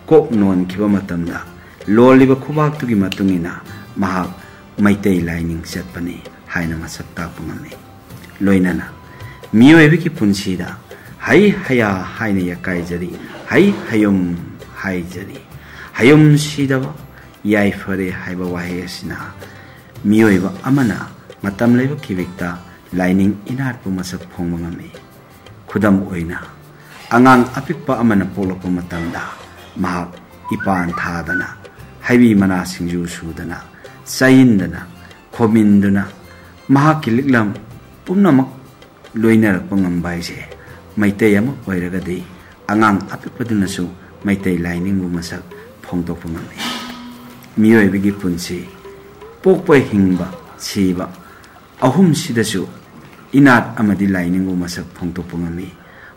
ꯀꯣꯛ ꯅꯣꯟꯈꯤꯕ ꯃꯇꯝꯗ ꯂꯣꯜꯂꯤꯕ ꯈꯨꯕꯥꯛꯇꯨꯒꯤ ꯃꯇꯨꯡ ꯏꯟꯅ ꯃꯍꯥꯛ ꯃꯩꯇꯩ ꯂꯥꯏꯅꯤꯡ ꯆꯠꯄꯅꯤ ꯍꯥꯏꯅ ꯃꯁꯛ ꯇꯥꯛꯄ ꯉꯝꯃꯤ꯫ ꯂꯣꯏꯅꯅ ꯃꯤꯑꯣꯏꯕꯒꯤ ꯄꯨꯟꯁꯤꯗ ꯍꯩ ꯍꯌꯥ ꯍꯥꯏꯅ ꯌꯥꯀꯥꯏꯖꯔꯤ, ꯍꯩ ꯍꯌꯨꯝ ꯍꯥꯏꯖꯔꯤ꯫ ꯍꯌꯨꯝ ꯁꯤꯗꯕ ꯌꯥꯏꯐꯔꯦ ꯍꯥꯏꯕ ꯋꯥꯍꯩ ꯑꯁꯤꯅ ꯃꯤꯑꯣꯏꯕ ꯑꯃꯅ ꯃꯇꯝ ꯂꯩꯕ ꯈꯤꯕꯤꯛꯇ ꯂꯥꯏꯅꯤꯡ ꯏꯅꯥꯠꯄꯨ ꯃꯁꯛ ꯐꯣꯡꯕ ꯉꯝꯃꯤ꯫ ꯈꯨꯗꯝ ꯑꯣꯏꯅ, ꯑꯉꯥꯡ ꯑꯄꯤꯛꯄ ꯑꯃꯅ ꯄꯣꯛꯂꯛꯄ ꯃꯇꯝꯗ ꯃꯍꯥꯛ ꯏꯄꯥꯟ ꯊꯥꯗꯅ, ꯍꯩꯕꯤ ꯃꯅꯥ ꯁꯤꯡꯖꯨ ꯁꯨꯗꯅ, ꯆꯥꯏꯌꯤꯟꯗꯅ, ꯈꯣꯝꯃꯤꯟꯗꯨꯅ, ꯃꯍꯥꯛꯀꯤ ꯂꯤꯛꯂꯝ ꯄꯨꯝꯅꯃꯛ ꯂꯣꯏꯅꯔꯛꯄ ꯉꯝꯕ ꯍꯥꯏꯁꯦ ꯃꯩꯇꯩ ꯑꯃ ꯑꯣꯏꯔꯒꯗꯤ ꯑꯉꯥꯡ ꯑꯄꯤꯛꯄꯗꯨꯅꯁꯨ ꯃꯩꯇꯩ ꯂꯥꯏꯅꯤꯡꯕꯨ ꯃꯁꯛ ꯐꯣꯡꯗꯣꯛꯄ ꯉꯝꯃꯤ꯫ ꯃꯤꯑꯣꯏꯕꯒꯤ ꯄꯨꯟꯁꯤ, ꯄꯣꯛꯄ, ꯍꯤꯡꯕ, ꯁꯤꯕ, ꯑꯍꯨꯝꯁꯤꯗꯁꯨ ꯏꯅꯥꯠ ꯑꯃꯗꯤ ꯂꯥꯏꯅꯤꯡꯕꯨ ꯃꯁꯛ ꯐꯣꯡꯗꯣꯛꯄ ꯉꯝꯃꯤ꯫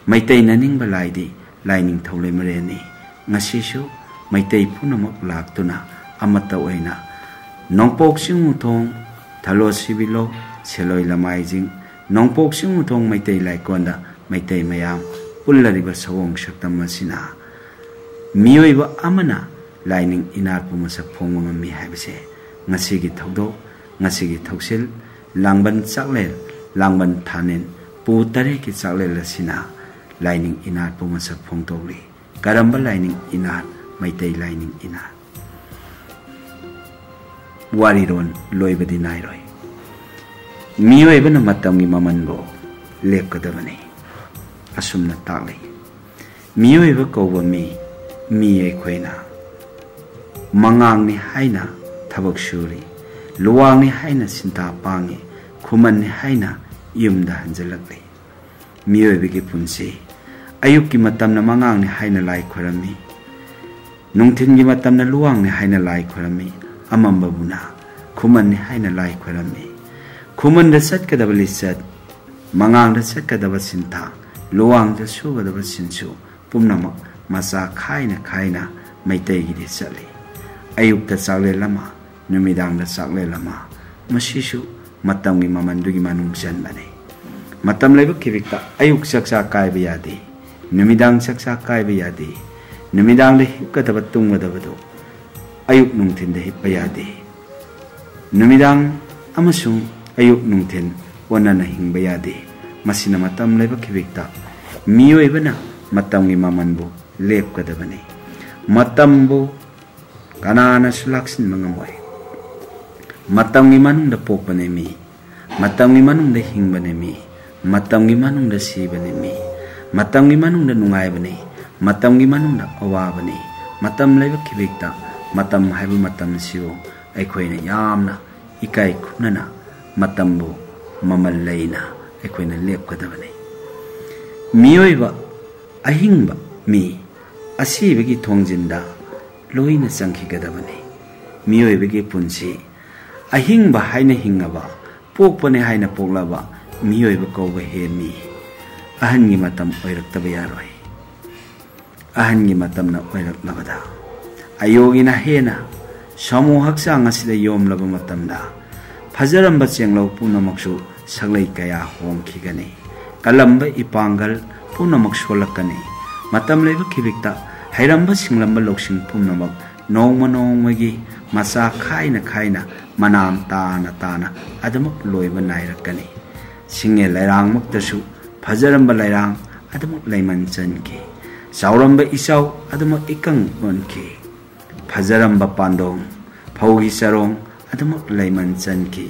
ꯃꯩꯇꯩꯅ ꯅꯤꯡꯕ ꯂꯥꯏꯗꯤ ꯂꯥꯏꯅꯤꯡꯊꯧ ꯂꯩꯃꯔꯦꯟꯅꯤ꯫ ꯉꯁꯤꯁꯨ ꯃꯩꯇꯩ ꯄꯨꯝꯅꯃꯛ ꯂꯥꯛꯇꯨꯅ ꯑꯃꯠꯇ ꯑꯣꯏꯅ ꯅꯣꯡꯄꯣꯛ ꯆꯤꯡ ꯎꯊꯣꯡ, ꯊꯂꯣ ꯁꯤꯕꯤꯂꯣ, ꯁꯦꯂꯣꯏ ꯂꯃꯥꯏꯖꯤꯡ, ꯅꯣꯡꯄꯣꯛ ꯆꯤꯡ ꯎꯊꯣꯡ ꯃꯩꯇꯩ ꯂꯥꯏꯀꯣꯟꯗ ꯃꯩꯇꯩ ꯃꯌꯥꯝ ꯄꯨꯜꯂꯔꯤꯕ ꯁꯑꯣꯡ ꯁꯛꯇꯝ ꯑꯁꯤꯅ ꯃꯤꯑꯣꯏꯕ ꯑꯃꯅ ꯂꯥꯏꯅꯤꯡ ꯏꯅꯥꯠꯄꯨ ꯃꯁꯛ ꯐꯣꯡꯕ ꯉꯝꯃꯤ ꯍꯥꯏꯕꯁꯦ ꯉꯁꯤꯒꯤ ꯊꯧꯗꯣꯛ, ꯉꯁꯤꯒꯤ ꯊꯧꯁꯤꯜ, ꯂꯥꯡꯕꯟ ꯆꯥꯛꯂꯦꯟ, ꯂꯥꯡꯕꯟ ꯊꯥꯅꯦꯟ, ꯄꯨ ꯇꯔꯦꯠꯀꯤ ꯆꯥꯛꯂꯦꯟ ꯑꯁꯤꯅ ꯂꯥꯏꯅꯤꯡ ꯏꯅꯥꯠꯄꯨ ꯃꯁꯛ ꯐꯣꯡꯗꯣꯛꯂꯤ꯫ ꯀꯔꯝꯕ ꯂꯥꯏꯅꯤꯡ ꯏꯅꯥꯠ? ꯃꯩꯇꯩ ꯂꯥꯏꯅꯤꯡ ꯏꯅꯥꯠ꯫ ꯋꯥꯔꯤꯔꯣꯟ ꯂꯣꯏꯕꯗꯤ ꯅꯥꯏꯔꯣꯏ꯫ ꯃꯤꯑꯣꯏꯕꯅ ꯃꯇꯝꯒꯤ ꯃꯃꯜꯕꯨ ꯂꯦꯞꯀꯗꯕꯅꯤ꯫ ꯑꯁꯨꯝꯅ ꯇꯥꯛꯂꯤ꯫ ꯃꯤꯑꯣꯏꯕ ꯀꯧꯕ ꯃꯤ, ꯃꯤ ꯑꯩꯈꯣꯏꯅ ꯃꯉꯥꯡꯅꯤ ꯍꯥꯏꯅ ꯊꯕꯛ ꯁꯨꯔꯤ, ꯂꯨꯋꯥꯡꯅꯤ ꯍꯥꯏꯅ ꯁꯤꯟꯊꯥ ꯄꯥꯡꯉꯤ, ꯈꯨꯃꯟꯅꯤ ꯍꯥꯏꯅ ꯌꯨꯝꯗ ꯍꯟꯖꯤꯜꯂꯛꯂꯤ꯫ ꯃꯤꯑꯣꯏꯕꯒꯤ ꯄꯨꯟꯁꯤ, ꯑꯌꯨꯛꯀꯤ ꯃꯇꯝꯅ ꯃꯉꯥꯡꯅꯤ ꯍꯥꯏꯅ ꯂꯥꯏ ꯈꯣꯏꯔꯝꯃꯤ, ꯅꯨꯡꯊꯤꯟꯒꯤ ꯃꯇꯝꯅ ꯂꯨꯋꯥꯡꯅꯤ ꯍꯥꯏꯅ ꯂꯥꯏ ꯈꯣꯏꯔꯝꯃꯤ, ꯑꯃꯝꯕꯕꯨꯅ ꯈꯨꯃꯟꯅꯤ ꯍꯥꯏꯅ ꯂꯥꯏ ꯈꯣꯏꯔꯝꯃꯤ꯫ ꯈꯨꯃꯟꯗ ꯆꯠꯀꯗꯕ ꯂꯤꯆꯠ, ꯃꯉꯥꯡꯗ ꯆꯠꯀꯗꯕ ꯁꯤꯟꯊꯥ, ꯂꯨꯋꯥꯡꯗ ꯁꯨꯒꯗꯕ ꯁꯤꯟꯁꯨ ꯄꯨꯝꯅꯃꯛ ꯃꯆꯥ ꯈꯥꯏꯅ ꯈꯥꯏꯅ ꯃꯩꯇꯩꯒꯤꯗꯤ ꯆꯠꯂꯤ꯫ ꯑꯌꯨꯛꯇ ꯆꯥꯛꯂꯦꯟ ꯑꯃ, ꯅꯨꯃꯤꯗꯥꯡꯗ ꯆꯥꯛꯂꯦꯟ ꯑꯃ, ꯃꯁꯤꯁꯨ ꯃꯇꯝꯒꯤ ꯃꯃꯜꯗꯨꯒꯤ ꯃꯅꯨꯡ ꯆꯟꯕꯅꯤ꯫ ꯃꯇꯝ ꯂꯩꯕ ꯈꯤꯕꯤꯛꯇ ꯑꯌꯨꯛ ꯆꯥꯛꯆꯥ ꯀꯥꯏꯕ ꯌꯥꯗꯦ, ꯅꯨꯃꯤꯗꯥꯡ ꯆꯥꯛꯆꯥ ꯀꯥꯏꯕ ꯌꯥꯗꯦ, ꯅꯨꯃꯤꯗꯥꯡꯗ ꯍꯤꯞꯀꯗꯕ ꯇꯨꯝꯒꯗꯕꯗꯨ ꯑꯌꯨꯛ ꯅꯨꯡꯊꯤꯟꯗ ꯍꯤꯞꯄ ꯌꯥꯗꯦ꯫ ꯅꯨꯃꯤꯗꯥꯡ ꯑꯃꯁꯨꯡ ꯑꯌꯨꯛ ꯅꯨꯡꯊꯤꯟ ꯑꯣꯟꯅꯅ ꯍꯤꯡꯕ ꯌꯥꯗꯦ꯫ ꯃꯁꯤꯅ ꯃꯇꯝ ꯂꯩꯕ ꯈꯤꯕꯤꯛꯇ ꯃꯤꯑꯣꯏꯕꯅ ꯃꯇꯝꯒꯤ ꯃꯃꯜꯕꯨ ꯂꯦꯞꯀꯗꯕꯅꯤ꯫ ꯃꯇꯝꯕꯨ ꯀꯅꯥꯅꯁꯨ ꯂꯥꯛꯁꯤꯟꯕ ꯉꯝꯃꯣꯏ꯫ ꯃꯇꯝꯒꯤ ꯃꯅꯨꯡꯗ ꯄꯣꯛꯄꯅꯦ ꯃꯤ, ꯃꯇꯝꯒꯤ ꯃꯅꯨꯡꯗ ꯍꯤꯡꯕꯅꯦ ꯃꯤ, ꯃꯇꯝꯒꯤ ꯃꯅꯨꯡꯗ ꯁꯤꯕꯅꯦ ꯃꯤ, ꯃꯇꯝꯒꯤ ꯃꯅꯨꯡꯗ ꯅꯨꯡꯉꯥꯏꯕꯅꯤ, ꯃꯇꯝꯒꯤ ꯃꯅꯨꯡꯗ ꯑꯋꯥꯕꯅꯤ꯫ ꯃꯇꯝ ꯂꯩꯕ ꯈꯤꯕꯤꯛꯇ ꯃꯇꯝ ꯍꯥꯏꯕ ꯃꯇꯝꯁꯤꯕꯨ ꯑꯩꯈꯣꯏꯅ ꯌꯥꯝꯅ ꯏꯀꯥꯏ ꯈꯨꯝꯅꯅ ꯃꯇꯝꯕꯨ ꯃꯃꯜ ꯂꯩꯅ ꯑꯩꯈꯣꯏꯅ ꯂꯦꯞꯀꯗꯕꯅꯤ꯫ ꯃꯤꯑꯣꯏꯕ ꯑꯍꯤꯡꯕ ꯃꯤ ꯑꯁꯤꯕꯒꯤ ꯊꯣꯡꯖꯤꯟꯗ ꯂꯣꯏꯅ ꯆꯪꯈꯤꯒꯗꯕꯅꯤ꯫ ꯃꯤꯑꯣꯏꯕꯒꯤ ꯄꯨꯟꯁꯤ ꯑꯍꯤꯡꯕ ꯍꯥꯏꯅ ꯍꯤꯡꯉꯕ, ꯄꯣꯛꯄꯅꯦ ꯍꯥꯏꯅ ꯄꯣꯛꯂꯕ ꯃꯤꯑꯣꯏꯕ ꯀꯧꯕ ꯍꯦꯟꯃꯤ꯫ ꯑꯍꯟꯒꯤ ꯃꯇꯝ ꯑꯣꯏꯔꯛꯇꯕ ꯌꯥꯔꯣꯏ꯫ ꯑꯍꯟꯒꯤ ꯃꯇꯝꯅ ꯑꯣꯏꯔꯛꯂꯕꯗ ꯑꯌꯣꯒꯤꯅ ꯍꯦꯟꯅ ꯁꯥꯃꯨ ꯍꯛꯆꯥꯡ ꯑꯁꯤꯗ ꯌꯣꯝꯂꯕ ꯃꯇꯝꯗ ꯐꯖꯔꯝꯕ ꯆꯦꯡꯂꯧ ꯄꯨꯝꯅꯃꯛꯁꯨ ꯁꯛꯂꯩ ꯀꯌꯥ ꯍꯣꯡꯈꯤꯒꯅꯤ꯫ ꯀꯜꯂꯝꯕ ꯏꯄꯥꯡꯒꯜ ꯄꯨꯝꯅꯃꯛ ꯁꯣꯜꯂꯛꯀꯅꯤ꯫ ꯃꯇꯝ ꯂꯩꯕ ꯈꯤꯕꯤꯛꯇ ꯍꯩꯔꯝꯕ ꯁꯤꯡꯂꯝꯕ ꯂꯧꯁꯤꯡ ꯄꯨꯝꯅꯃꯛ ꯅꯣꯡꯃ ꯅꯣꯡꯃꯒꯤ ꯃꯆꯥ ꯈꯥꯏꯅ ꯈꯥꯏꯅ ꯃꯅꯥꯝ ꯇꯥꯅ ꯇꯥꯅ ꯑꯗꯨꯃꯛ ꯂꯣꯏꯕ ꯅꯥꯏꯔꯛꯀꯅꯤ꯫ ꯁꯤꯡꯉꯦ ꯂꯩꯔꯥꯡꯃꯛꯇꯁꯨ ꯐꯖꯔꯝꯕ ꯂꯩꯔꯥꯡ ꯑꯗꯨꯃꯛ ꯂꯩꯃꯟ ꯆꯟꯈꯤ꯫ ꯆꯥꯎꯔꯝꯕ ꯏꯆꯥꯎ ꯑꯗꯨꯃꯛ ꯏꯀꯪ ꯑꯣꯟꯈꯤ꯫ ꯐꯖꯔꯝꯕ ꯄꯥꯟꯗꯣꯡ, ꯐꯧꯒꯤ ꯆꯔꯣꯡ ꯑꯗꯨꯃꯛ ꯂꯩꯃꯟ ꯆꯟꯈꯤ꯫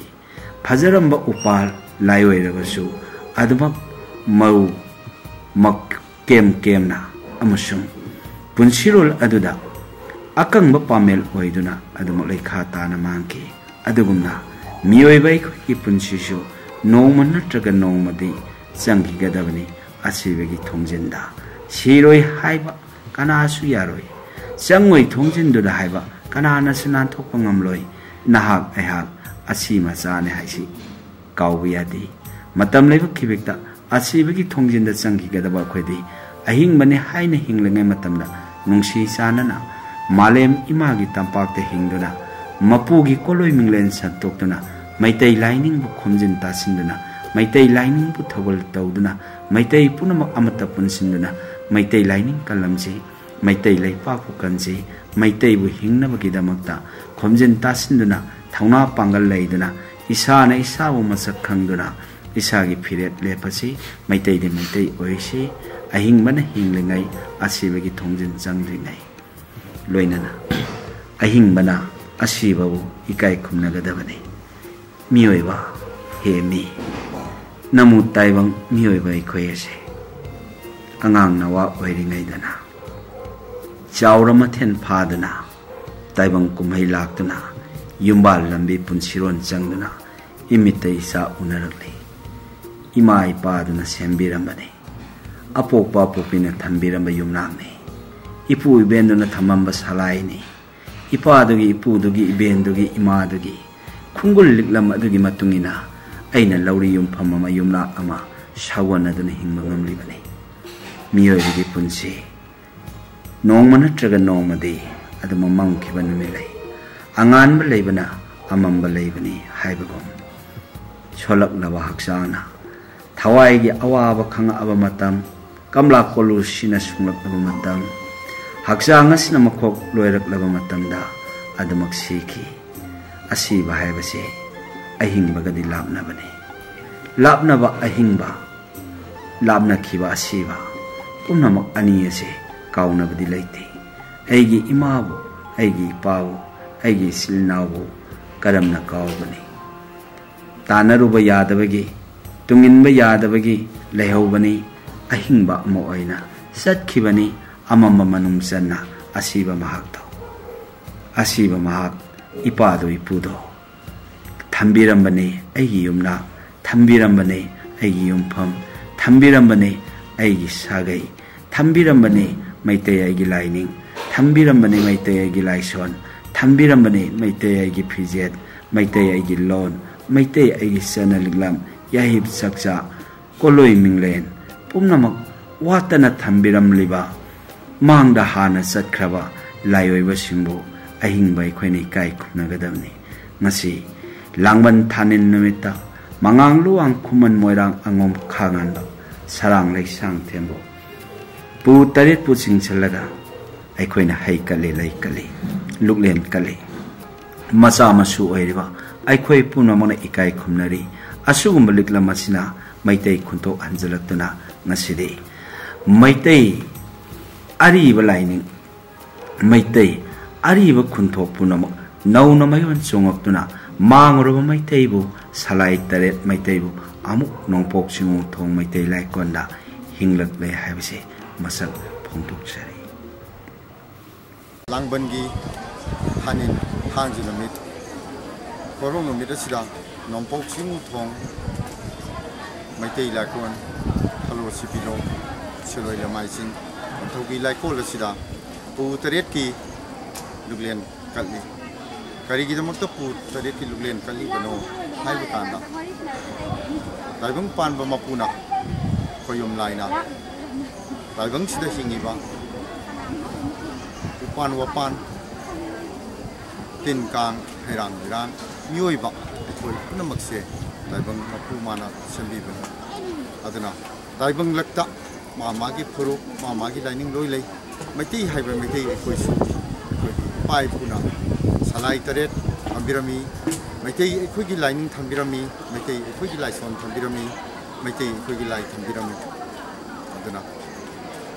ꯐꯖꯔꯝꯕ ꯎꯄꯥꯜ ꯂꯥꯏ ꯑꯣꯏꯔꯕꯁꯨ ꯑꯗꯨꯃꯛ ꯃꯔꯨ ꯃꯛ ꯀꯦꯝ ꯀꯦꯝꯅ ꯑꯃꯁꯨꯡ ꯄꯨꯟꯁꯤꯔꯣꯜ ꯑꯗꯨꯗ ꯑꯀꯪꯕ ꯄꯥꯃꯦꯜ ꯑꯣꯏꯗꯨꯅ ꯑꯗꯨꯃꯛ ꯂꯩꯈꯥ ꯇꯥꯅ ꯃꯥꯡꯈꯤ꯫ ꯑꯗꯨꯒꯨꯝꯅ ꯃꯤꯑꯣꯏꯕ ꯑꯩꯈꯣꯏꯒꯤ ꯄꯨꯟꯁꯤꯁꯨ ꯅꯣꯡꯃ ꯅꯠꯇ꯭ꯔꯒ ꯅꯣꯡꯃꯗꯤ ꯆꯪꯈꯤꯒꯗꯕꯅꯤ ꯑꯁꯤꯕꯒꯤ ꯊꯣꯡꯖꯤꯟꯗ꯫ ꯁꯤꯔꯣꯏ ꯍꯥꯏꯕ ꯀꯅꯥꯁꯨ ꯌꯥꯔꯣꯏ꯫ ꯆꯪꯉꯣꯏ ꯊꯣꯡꯖꯤꯟꯗꯨꯗ ꯍꯥꯏꯕ ꯀꯅꯥꯅꯁꯨ ꯅꯥꯟꯊꯣꯛꯄ ꯉꯝꯂꯣꯏ꯫ ꯅꯍꯥꯛ ꯑꯩꯍꯥꯛ ꯑꯁꯤ ꯃꯆꯥꯅꯤ ꯍꯥꯏꯁꯤ ꯀꯥꯎꯕ ꯌꯥꯗꯦ꯫ ꯃꯇꯝ ꯂꯩꯕ ꯈꯤꯕꯤꯛꯇ ꯑꯁꯤꯕꯒꯤ ꯊꯣꯡꯖꯤꯟꯗ ꯆꯪꯈꯤꯒꯗꯕ ꯑꯩꯈꯣꯏꯗꯤ ꯑꯍꯤꯡꯕꯅꯤ ꯍꯥꯏꯅ ꯍꯤꯡꯂꯤꯉꯩ ꯃꯇꯝꯗ ꯅꯨꯡꯁꯤ ꯆꯥꯟꯅꯅ ꯃꯥꯂꯦꯝ ꯏꯃꯥꯒꯤ ꯇꯝꯄꯥꯛꯇ ꯍꯤꯡꯗꯨꯅ ꯃꯄꯨꯒꯤ ꯀꯣꯂꯣꯏ ꯃꯤꯡꯂꯦꯟ ꯁꯟꯇꯣꯛꯇꯨꯅ ꯃꯩꯇꯩ ꯂꯥꯏꯅꯤꯡꯕꯨ ꯈꯣꯝꯖꯤꯟ ꯇꯥꯁꯤꯟꯗꯨꯅ ꯃꯩꯇꯩ ꯂꯥꯏꯅꯤꯡꯕꯨ ꯊꯧꯒꯜ ꯇꯧꯗꯨꯅ ꯃꯩꯇꯩ ꯄꯨꯝꯅꯃꯛ ꯑꯃꯠꯇ ꯄꯨꯟꯁꯤꯟꯗꯨꯅ ꯃꯩꯇꯩ ꯂꯥꯏꯅꯤꯡ ꯀꯜꯂꯝꯁꯤ꯫ ꯃꯩꯇꯩ ꯂꯩꯄꯥꯛꯄꯨ ꯀꯟꯁꯤ꯫ ꯃꯩꯇꯩꯕꯨ ꯍꯤꯡꯅꯕꯒꯤꯗꯃꯛꯇ ꯈꯣꯝꯖꯤꯟ ꯇꯥꯁꯤꯟꯗꯨꯅ ꯊꯧꯅꯥ ꯄꯥꯡꯒꯜ ꯂꯩꯗꯨꯅ ꯏꯁꯥꯅ ꯏꯁꯥꯕꯨ ꯃꯁꯛ ꯈꯪꯗꯨꯅ ꯏꯁꯥꯒꯤ ꯐꯤꯔꯦꯞ ꯂꯦꯞꯄꯁꯤ, ꯃꯩꯇꯩꯗꯤ ꯃꯩꯇꯩ ꯑꯣꯏꯁꯤ, ꯑꯍꯤꯡꯕꯅ ꯍꯤꯡꯂꯤꯉꯩ, ꯑꯁꯤꯕꯒꯤ ꯊꯣꯡꯖꯤꯟ ꯆꯪꯗ꯭ꯔꯤꯉꯩ꯫ ꯂꯣꯏꯅꯅ ꯑꯍꯤꯡꯕꯅ ꯑꯁꯤꯕꯕꯨ ꯏꯀꯥꯏ ꯈꯨꯝꯅꯒꯗꯕꯅꯤ꯫ ꯃꯤꯑꯣꯏꯕ, ꯍꯦ ꯃꯤ, ꯅꯃꯨ ꯇꯥꯏꯕꯪ ꯃꯤꯑꯣꯏꯕ ꯑꯩꯈꯣꯏ ꯑꯁꯦ ꯑꯉꯥꯡ ꯅꯋꯥ ꯑꯣꯏꯔꯤꯉꯩꯗꯅ ꯆꯥꯎꯔ ꯃꯊꯦꯟ ꯐꯥꯗꯨꯅ, ꯇꯥꯏꯕꯪ ꯀꯨꯝꯍꯩ ꯂꯥꯛꯇꯨꯅ, ꯌꯨꯝꯕꯥꯜ ꯂꯝꯕꯤ ꯄꯨꯟꯁꯤꯔꯣꯟ ꯆꯪꯗꯨꯅ ꯏꯃꯤꯠꯇ ꯏꯆꯥ ꯎꯅꯔꯛꯂꯤ꯫ ꯏꯃꯥ ꯏꯄꯥꯗꯨꯅ ꯁꯦꯝꯕꯤꯔꯝꯕꯅꯤ꯫ ꯑꯄꯣꯛꯄ ꯑꯄꯣꯛꯄꯤꯅ ꯊꯝꯕꯤꯔꯝꯕ ꯌꯨꯝꯅꯥꯛꯅꯤ꯫ ꯏꯄꯨ ꯏꯕꯦꯟꯗꯨꯅ ꯊꯝꯃꯝꯕ ꯁꯂꯥꯏꯅꯤ꯫ ꯏꯄꯥꯗꯨꯒꯤ, ꯏꯄꯨꯗꯨꯒꯤ, ꯏꯕꯦꯟꯗꯨꯒꯤ, ꯏꯃꯥꯗꯨꯒꯤ ꯈꯨꯡꯒꯨꯜ ꯂꯤꯛꯂꯝ ꯑꯗꯨꯒꯤ ꯃꯇꯨꯡ ꯏꯟꯅ ꯑꯩꯅ ꯂꯧꯔꯤ ꯌꯨꯝꯐꯝ ꯑꯃ, ꯌꯨꯝꯅꯥꯛ ꯑꯃ ꯁꯥꯒꯣꯟꯅꯗꯨꯅ ꯍꯤꯡꯕ ꯉꯝꯂꯤꯕꯅꯤ꯫ ꯃꯤꯑꯣꯏꯕꯒꯤ ꯄꯨꯟꯁꯤ ꯅꯣꯡꯃ ꯅꯠꯇ꯭ꯔꯒ ꯅꯣꯡꯃꯗꯤ ꯑꯗꯨꯃꯛ ꯃꯝꯈꯤꯕ ꯅꯨꯃꯤꯠ ꯂꯩ꯫ ꯑꯉꯥꯟꯕ ꯂꯩꯕꯅ ꯑꯃꯝꯕ ꯂꯩꯕꯅꯤ ꯍꯥꯏꯕꯒꯨꯝ, ꯁꯣꯜꯂꯛꯂꯕ ꯍꯛꯆꯥꯡꯅ ꯊꯋꯥꯏꯒꯤ ꯑꯋꯥꯕ ꯈꯪꯉꯛꯑꯕ ꯃꯇꯝ, ꯀꯝꯂꯥ ꯀꯣꯂꯨꯁꯤꯅ ꯁꯨꯡꯂꯛꯂꯕ ꯃꯇꯝ, ꯍꯛꯆꯥꯡ ꯑꯁꯤꯅ ꯃꯈꯣꯛ ꯂꯣꯏꯔꯛꯂꯕ ꯃꯇꯝꯗ ꯑꯗꯨꯃꯛ ꯁꯤꯈꯤ꯫ ꯑꯁꯤꯕ ꯍꯥꯏꯕꯁꯤ ꯑꯍꯤꯡꯕꯒꯗꯤ ꯂꯥꯞꯅꯕꯅꯤ꯫ ꯂꯥꯞꯅꯕ ꯑꯍꯤꯡꯕ, ꯂꯥꯞꯅꯈꯤꯕ ꯑꯁꯤꯕ, ꯄꯨꯝꯅꯃꯛ ꯑꯅꯤ ꯑꯁꯤ ꯀꯥꯎꯅꯕꯗꯤ ꯂꯩꯇꯦ꯫ ꯑꯩꯒꯤ ꯏꯃꯥꯕꯨ, ꯑꯩꯒꯤ ꯏꯄꯥꯕꯨ, ꯑꯩꯒꯤ ꯏꯆꯤꯜ ꯏꯅꯥꯎꯕꯨ ꯀꯔꯝꯅ ꯀꯥꯎꯒꯅꯤ? ꯇꯥꯟꯅꯔꯨꯕ ꯌꯥꯗꯕꯒꯤ, ꯇꯨꯡꯏꯟꯕ ꯌꯥꯗꯕꯒꯤ ꯂꯩꯍꯧꯕꯅꯤ꯫ ꯑꯍꯤꯡꯕ ꯑꯃ ꯑꯣꯏꯅ ꯆꯠꯈꯤꯕꯅꯤ, ꯑꯃꯝꯕ ꯃꯅꯨꯡ ꯆꯟꯅ ꯑꯁꯤꯕ ꯃꯍꯥꯛꯇꯣ꯫ ꯑꯁꯤꯕ ꯃꯍꯥꯛ ꯏꯄꯥꯗꯣ ꯏꯄꯨꯗꯣ ꯊꯝꯕꯤꯔꯝꯕꯅꯤ ꯑꯩꯒꯤ ꯌꯨꯝꯅꯥꯛ, ꯊꯝꯕꯤꯔꯝꯕꯅꯤ ꯑꯩꯒꯤ ꯌꯨꯝꯐꯝ, ꯊꯝꯕꯤꯔꯝꯕꯅꯤ ꯑꯩꯒꯤ ꯁꯥꯒꯩ, ꯊꯝꯕꯤꯔꯝꯕꯅꯤ ꯃꯩꯇꯩ ꯑꯩꯒꯤ ꯂꯥꯏꯅꯤꯡ, ꯊꯝꯕꯤꯔꯝꯕꯅꯤ ꯃꯩꯇꯩ ꯑꯩꯒꯤ ꯂꯥꯏꯁꯣꯟ, ꯊꯝꯕꯤꯔꯝꯕꯅꯤ ꯃꯩꯇꯩ ꯑꯩꯒꯤ ꯐꯤꯖꯦꯠ, ꯃꯩꯇꯩ ꯑꯩꯒꯤ ꯂꯣꯟ, ꯃꯩꯇꯩ ꯑꯩꯒꯤ ꯆꯠꯅ ꯂꯤꯛꯂꯝ, ꯌꯥꯍꯤꯞ ꯆꯛꯆꯥ, ꯀꯣꯂꯣꯏ ꯃꯤꯡꯂꯦꯟ ꯄꯨꯝꯅꯃꯛ ꯋꯥꯠꯇꯅ ꯊꯝꯕꯤꯔꯝꯂꯤꯕ ꯃꯥꯡꯗ ꯍꯥꯟꯅ ꯆꯠꯈ꯭ꯔꯕ ꯂꯥꯏꯑꯣꯏꯕꯁꯤꯡꯕꯨ ꯑꯍꯤꯡꯕ ꯑꯩꯈꯣꯏꯅ ꯏꯀꯥꯏ ꯈꯨꯝꯅꯒꯗꯕꯅꯤ꯫ ꯉꯁꯤ ꯂꯥꯡꯕꯟ ꯊꯥꯅꯤꯟ ꯅꯨꯃꯤꯠꯇ ꯃꯉꯥꯡ ꯂꯨꯋꯥꯡ ꯈꯨꯃꯟ ꯃꯣꯏꯔꯥꯡ ꯑꯉꯣꯝ ꯈꯥꯉꯥꯟꯕ ꯁꯔꯥꯡ ꯂꯩꯁꯥꯡ ꯊꯦꯝꯕꯨ ꯄꯨ ꯇꯔꯦꯠꯄꯨ ꯆꯤꯡꯁꯤꯜꯂꯒ ꯑꯩꯈꯣꯏꯅ ꯍꯩ ꯀꯠꯂꯤ, ꯂꯩ ꯀꯠꯂꯤ, ꯂꯨꯛꯂꯦꯟ ꯀꯠꯂꯤ꯫ ꯃꯆꯥ ꯃꯁꯨ ꯑꯣꯏꯔꯤꯕ ꯑꯩꯈꯣꯏ ꯄꯨꯝꯅꯃꯛꯅ ꯏꯀꯥꯏ ꯈꯨꯝꯅꯔꯤ꯫ ꯑꯁꯤꯒꯨꯝꯕ ꯂꯤꯛꯂꯝ ꯑꯁꯤꯅ ꯃꯩꯇꯩ ꯈꯨꯟꯊꯣꯛ ꯍꯟꯖꯤꯜꯂꯛꯇꯨꯅ ꯉꯁꯤꯗꯤ ꯃꯩꯇꯩ ꯑꯔꯤꯕ ꯂꯥꯏꯅꯤꯡ, ꯃꯩꯇꯩ ꯑꯔꯤꯕ ꯈꯨꯟꯊꯣꯛ ꯄꯨꯝꯅꯃꯛ ꯅꯧꯅ ꯃꯌꯣꯟ ꯆꯣꯡꯉꯛꯇꯨꯅ ꯃꯥꯡꯂꯨꯔꯕ ꯃꯩꯇꯩꯕꯨ, ꯁꯂꯥꯏ ꯇꯔꯦꯠ ꯃꯩꯇꯩꯕꯨ ꯑꯃꯨꯛ ꯅꯣꯡꯄꯣꯛ ꯆꯤꯡꯉꯨ ꯊꯣꯡ ꯃꯩꯇꯩ ꯂꯥꯏꯀꯣꯟꯗ ꯍꯤꯡꯂꯛꯂꯦ ꯍꯥꯏꯕꯁꯤ ꯃꯁꯛ ꯐꯣꯡꯗꯣꯛꯆꯔꯤ꯫ ꯂꯥꯡꯕꯟꯒꯤ ꯊꯥꯅꯤꯜ ꯊꯥꯡꯖ ꯅꯨꯃꯤꯠ, ꯀꯣꯔꯧ ꯅꯨꯃꯤꯠ ꯑꯁꯤꯗ ꯅꯣꯡꯄꯣꯛ ꯆꯤꯡ ꯊꯣꯡ ꯃꯩꯇꯩ ꯂꯥꯏꯀꯣꯟ, ꯊꯂꯣ ꯁꯤꯄꯤꯂꯣꯡ, ꯁꯤꯔꯣꯏ ꯂꯃꯥꯏ ꯆꯤꯡ, ꯅꯤꯡꯊꯧꯒꯤ ꯂꯥꯏꯀꯣꯜ ꯑꯁꯤꯗ ꯄꯨ ꯇꯔꯦꯠꯀꯤ ꯂꯨꯛꯂꯦꯟ ꯀꯠꯂꯤ꯫ ꯀꯔꯤꯒꯤꯗꯃꯛꯇ ꯄꯨ ꯇꯔꯦꯠꯀꯤ ꯂꯨꯛꯂꯦꯟ ꯀꯠꯂꯤꯕꯅꯣ ꯍꯥꯏꯕ ꯀꯥꯟꯗ, ꯇꯥꯏꯕꯪ ꯄꯥꯟꯕ ꯃꯄꯨꯅ ꯈꯣꯌꯨꯝ ꯂꯥꯏꯅ ꯇꯥꯏꯕꯪꯁꯤꯗ ꯍꯤꯡꯉꯤꯕ ꯎꯄꯥꯟ ꯋꯥꯄꯥꯟ, ꯇꯤꯟ ꯀꯥꯡ, ꯍꯩꯔꯥꯡ ꯂꯩꯔꯥꯡ, ꯃꯤꯑꯣꯏꯕ ꯑꯩꯈꯣꯏ ꯄꯨꯝꯅꯃꯛꯁꯦ ꯇꯥꯏꯕꯪ ꯃꯄꯨ ꯃꯥꯅ ꯁꯦꯝꯕꯤꯕꯅꯤ꯫ ꯑꯗꯨꯅ ꯇꯥꯏꯕꯪ ꯂꯛꯇ ꯃꯥ ꯃꯥꯒꯤ ꯐꯨꯔꯨꯞ, ꯃꯥ ꯃꯥꯒꯤ ꯂꯥꯏꯅꯤꯡ ꯂꯣꯏ ꯂꯩ꯫ ꯃꯩꯇꯩ ꯍꯥꯏꯕ ꯃꯩꯇꯩ ꯑꯩꯈꯣꯏꯁꯨ ꯑꯩꯈꯣꯏꯒꯤ ꯏꯄꯥ ꯏꯄꯨꯅ ꯁꯂꯥꯏ ꯇꯔꯦꯠ ꯊꯝꯕꯤꯔꯝꯃꯤ, ꯃꯩꯇꯩ ꯑꯩꯈꯣꯏꯒꯤ ꯂꯥꯏꯅꯤꯡ ꯊꯝꯕꯤꯔꯝꯃꯤ, ꯃꯩꯇꯩ ꯑꯩꯈꯣꯏꯒꯤ ꯂꯥꯏꯁꯣꯟ ꯊꯝꯕꯤꯔꯝꯃꯤ, ꯃꯩꯇꯩ ꯑꯩꯈꯣꯏꯒꯤ ꯂꯥꯏ ꯊꯝꯕꯤꯔꯝꯃꯤ꯫ ꯑꯗꯨꯅ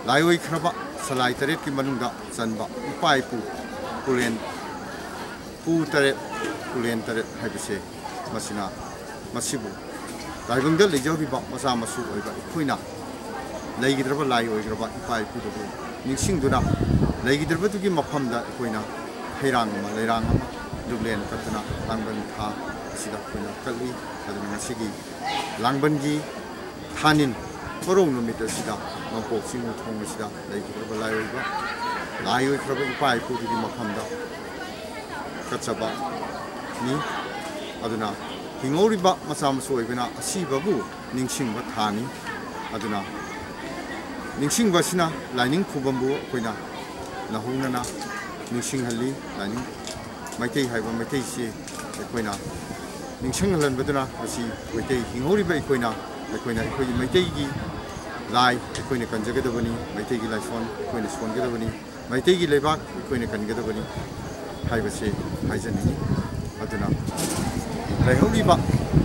ꯂꯥꯏ ꯑꯣꯏꯈ꯭ꯔꯕ ꯁꯂꯥꯏ ꯇꯔꯦꯠꯀꯤ ꯃꯅꯨꯡꯗ ꯆꯟꯕ ꯏꯄꯥ ꯏꯄꯨ ꯄꯨꯂꯦꯟ ꯄꯨ ꯇꯔꯦꯠ, ꯄꯨꯂꯦꯟ ꯇꯔꯦꯠ ꯍꯥꯏꯕꯁꯦ, ꯃꯁꯤꯅ, ꯃꯁꯤꯕꯨ ꯇꯥꯏꯕꯪꯗ ꯂꯩꯖꯍꯧꯔꯤꯕ ꯃꯆꯥ ꯃꯁꯨ ꯑꯣꯏꯕ ꯑꯩꯈꯣꯏꯅ ꯂꯩꯈꯤꯗ꯭ꯔꯕ ꯂꯥꯏ ꯑꯣꯏꯈ꯭ꯔꯕ ꯏꯄꯥ ꯏꯄꯨꯗꯨꯕꯨ ꯅꯤꯡꯁꯤꯡꯗꯨꯅ, ꯂꯩꯈꯤꯗ꯭ꯔꯕꯗꯨꯒꯤ ꯃꯐꯝꯗ ꯑꯩꯈꯣꯏꯅ ꯍꯩꯔꯥꯡ ꯑꯃ, ꯂꯩꯔꯥꯡ ꯑꯃ, ꯂꯨꯛꯂꯦꯟ ꯀꯠꯇꯨꯅ ꯂꯥꯡꯕꯟ ꯊꯥ ꯑꯁꯤꯗ ꯑꯩꯈꯣꯏꯅ ꯀꯠꯂꯤ꯫ ꯑꯗꯨꯅ ꯉꯁꯤꯒꯤ ꯂꯥꯡꯕꯟꯒꯤ ꯊꯥꯅꯤꯟ ꯀꯣꯔꯧ ꯅꯨꯃꯤꯠ ꯑꯁꯤꯗ ꯅꯣꯡꯄꯣꯛ ꯆꯤꯡ ꯊꯣꯡ ꯑꯁꯤꯗ ꯂꯩꯈꯤꯗ꯭ꯔꯕ ꯂꯥꯏ ꯑꯣꯏꯕ, ꯂꯥꯏ ꯑꯣꯏꯈ꯭ꯔꯕ ꯏꯄꯥ ꯏꯄꯨꯗꯨꯒꯤ ꯃꯐꯝꯗ ꯀꯠꯆꯕꯅꯤ꯫ ꯑꯗꯨꯅ ꯍꯤꯡꯍꯧꯔꯤꯕ ꯃꯆꯥ ꯃꯁꯨ ꯑꯣꯏꯕꯅ ꯑꯁꯤꯕꯕꯨ ꯅꯤꯡꯁꯤꯡꯕ ꯊꯥꯅꯤ꯫ ꯑꯗꯨꯅ ꯅꯤꯡꯁꯤꯡꯕ ꯑꯁꯤꯅ ꯂꯥꯏꯅꯤꯡ ꯈꯨꯕꯝꯕꯨ ꯑꯩꯈꯣꯏꯅ ꯅꯧꯍꯧꯅꯅ ꯅꯤꯡꯁꯤꯡꯍꯜꯂꯤ꯫ ꯂꯥꯏꯅꯤꯡ, ꯃꯩꯇꯩ ꯍꯥꯏꯕ ꯃꯩꯇꯩꯁꯤ ꯑꯩꯈꯣꯏꯅ ꯅꯤꯡꯁꯤꯡꯍꯜꯍꯟꯕꯗꯨꯅ ꯉꯁꯤ ꯃꯩꯇꯩ ꯍꯤꯡꯍꯧꯔꯤꯕ ꯑꯩꯈꯣꯏꯅ, ꯑꯩꯈꯣꯏꯅ ꯑꯩꯈꯣꯏꯒꯤ ꯃꯩꯇꯩꯒꯤ ꯂꯥꯏ ꯑꯩꯈꯣꯏꯅ ꯀꯟꯖꯒꯗꯕꯅꯤ, ꯃꯩꯇꯩꯒꯤ ꯂꯥꯏꯁꯣꯟ ꯑꯩꯈꯣꯏꯅ ꯁꯣꯟꯒꯗꯕꯅꯤ, ꯃꯩꯇꯩꯒꯤ ꯂꯩꯕꯥꯛ ꯑꯩꯈꯣꯏꯅ ꯀꯟꯒꯗꯕꯅꯤ ꯍꯥꯏꯕꯁꯤ ꯍꯥꯏꯖꯅꯤꯡꯏ꯫ ꯑꯗꯨꯅ ꯂꯩꯍꯧꯔꯤꯕ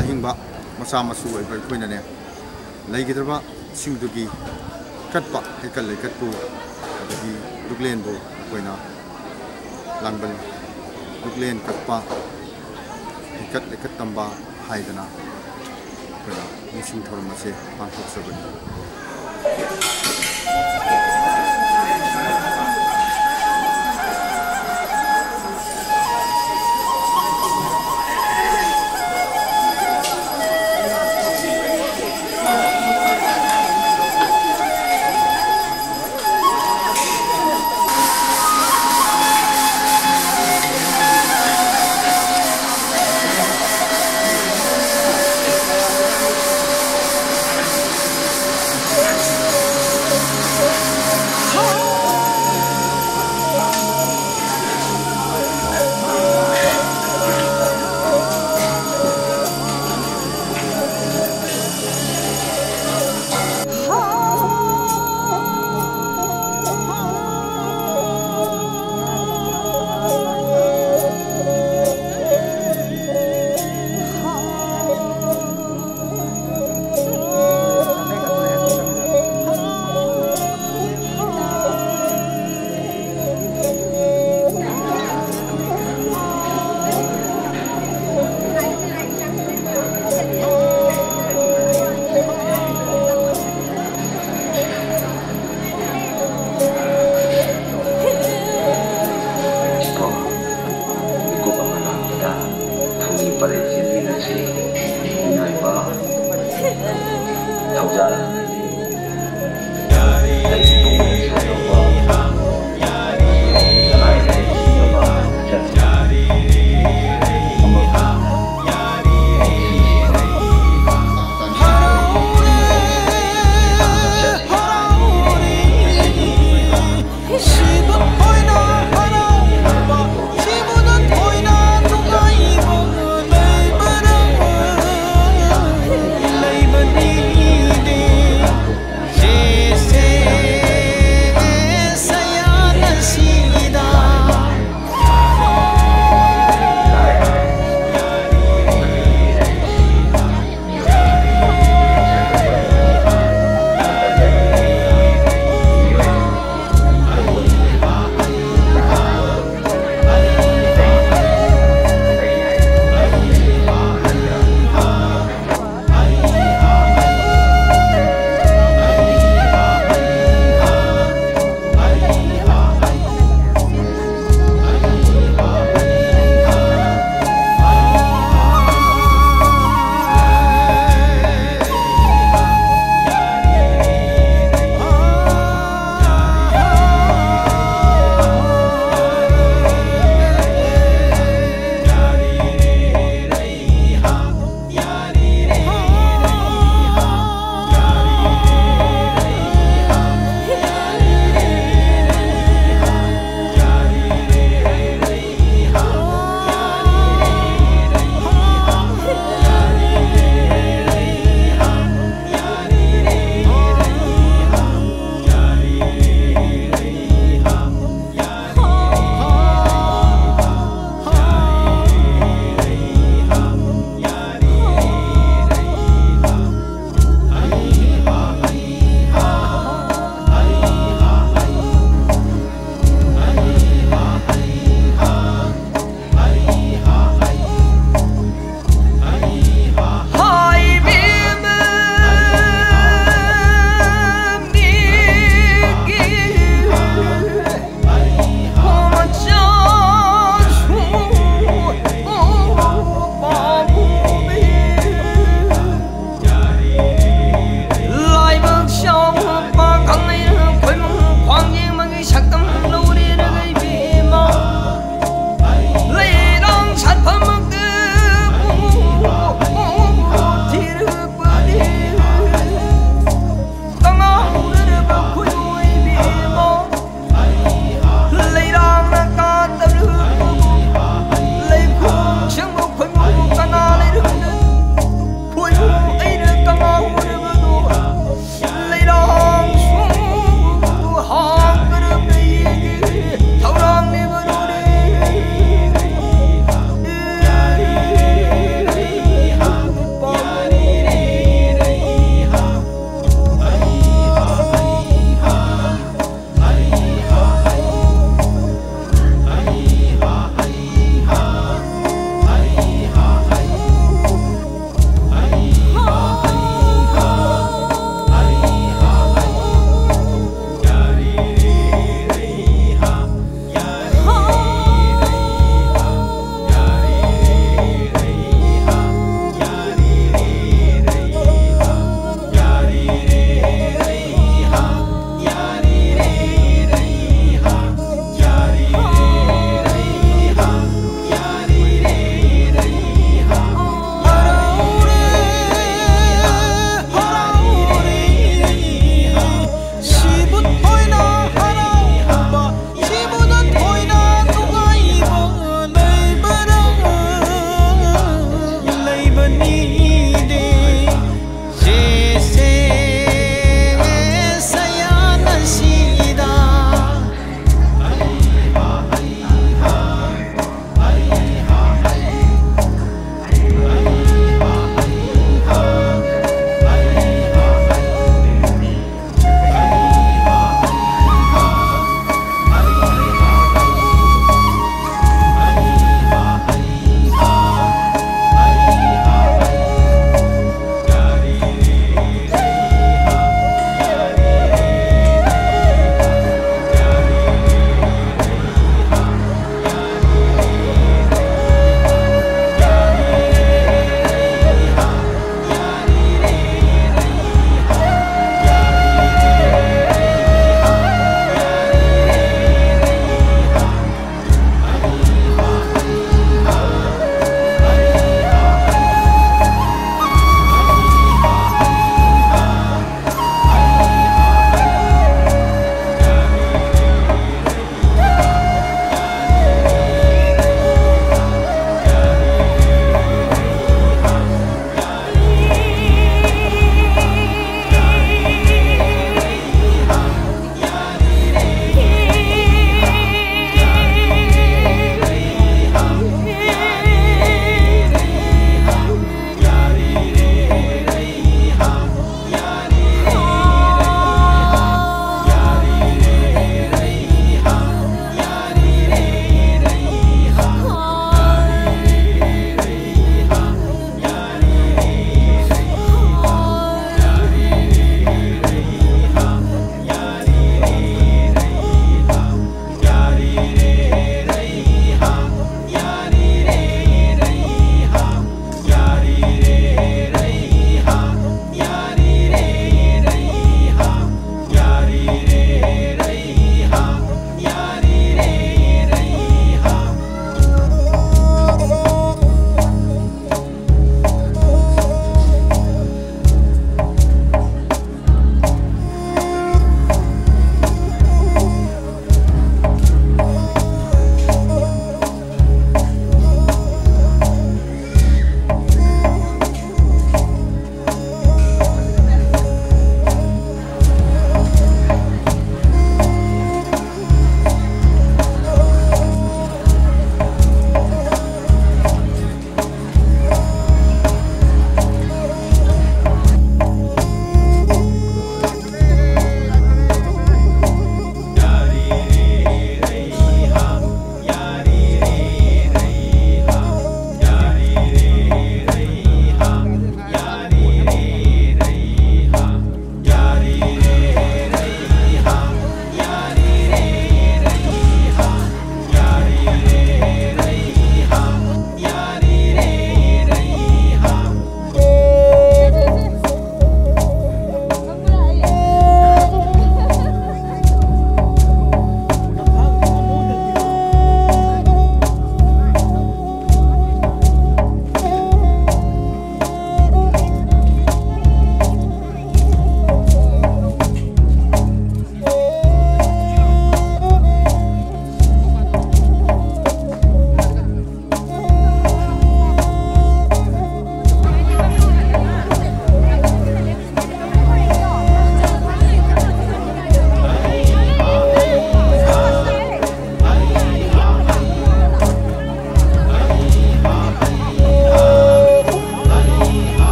ꯑꯍꯤꯡꯕ ꯃꯆꯥ ꯃꯁꯨ ꯑꯣꯏꯕ ꯑꯩꯈꯣꯏꯅꯅꯦ, ꯂꯩꯒꯗꯕꯁꯤꯡꯗꯨꯒꯤ ꯀꯠꯄ ꯍꯩꯀꯠ ꯂꯩꯀꯠꯄꯨ, ꯑꯗꯒꯤ ꯂꯨꯛꯂꯦꯟꯕꯨ ꯑꯩꯈꯣꯏꯅ ꯂꯥꯡꯕꯟ, ꯂꯨꯛꯂꯦꯟ ꯀꯠꯄ, ꯍꯩꯀꯠ ꯂꯩꯀꯠ ꯇꯝꯕ ꯍꯥꯏꯗꯅ ꯑꯩꯈꯣꯏꯅ ꯅꯤꯡꯁꯤꯡ ꯊꯧꯔꯝ ꯑꯁꯦ ꯄꯥꯡꯊꯣꯛꯆꯕꯅꯤ꯫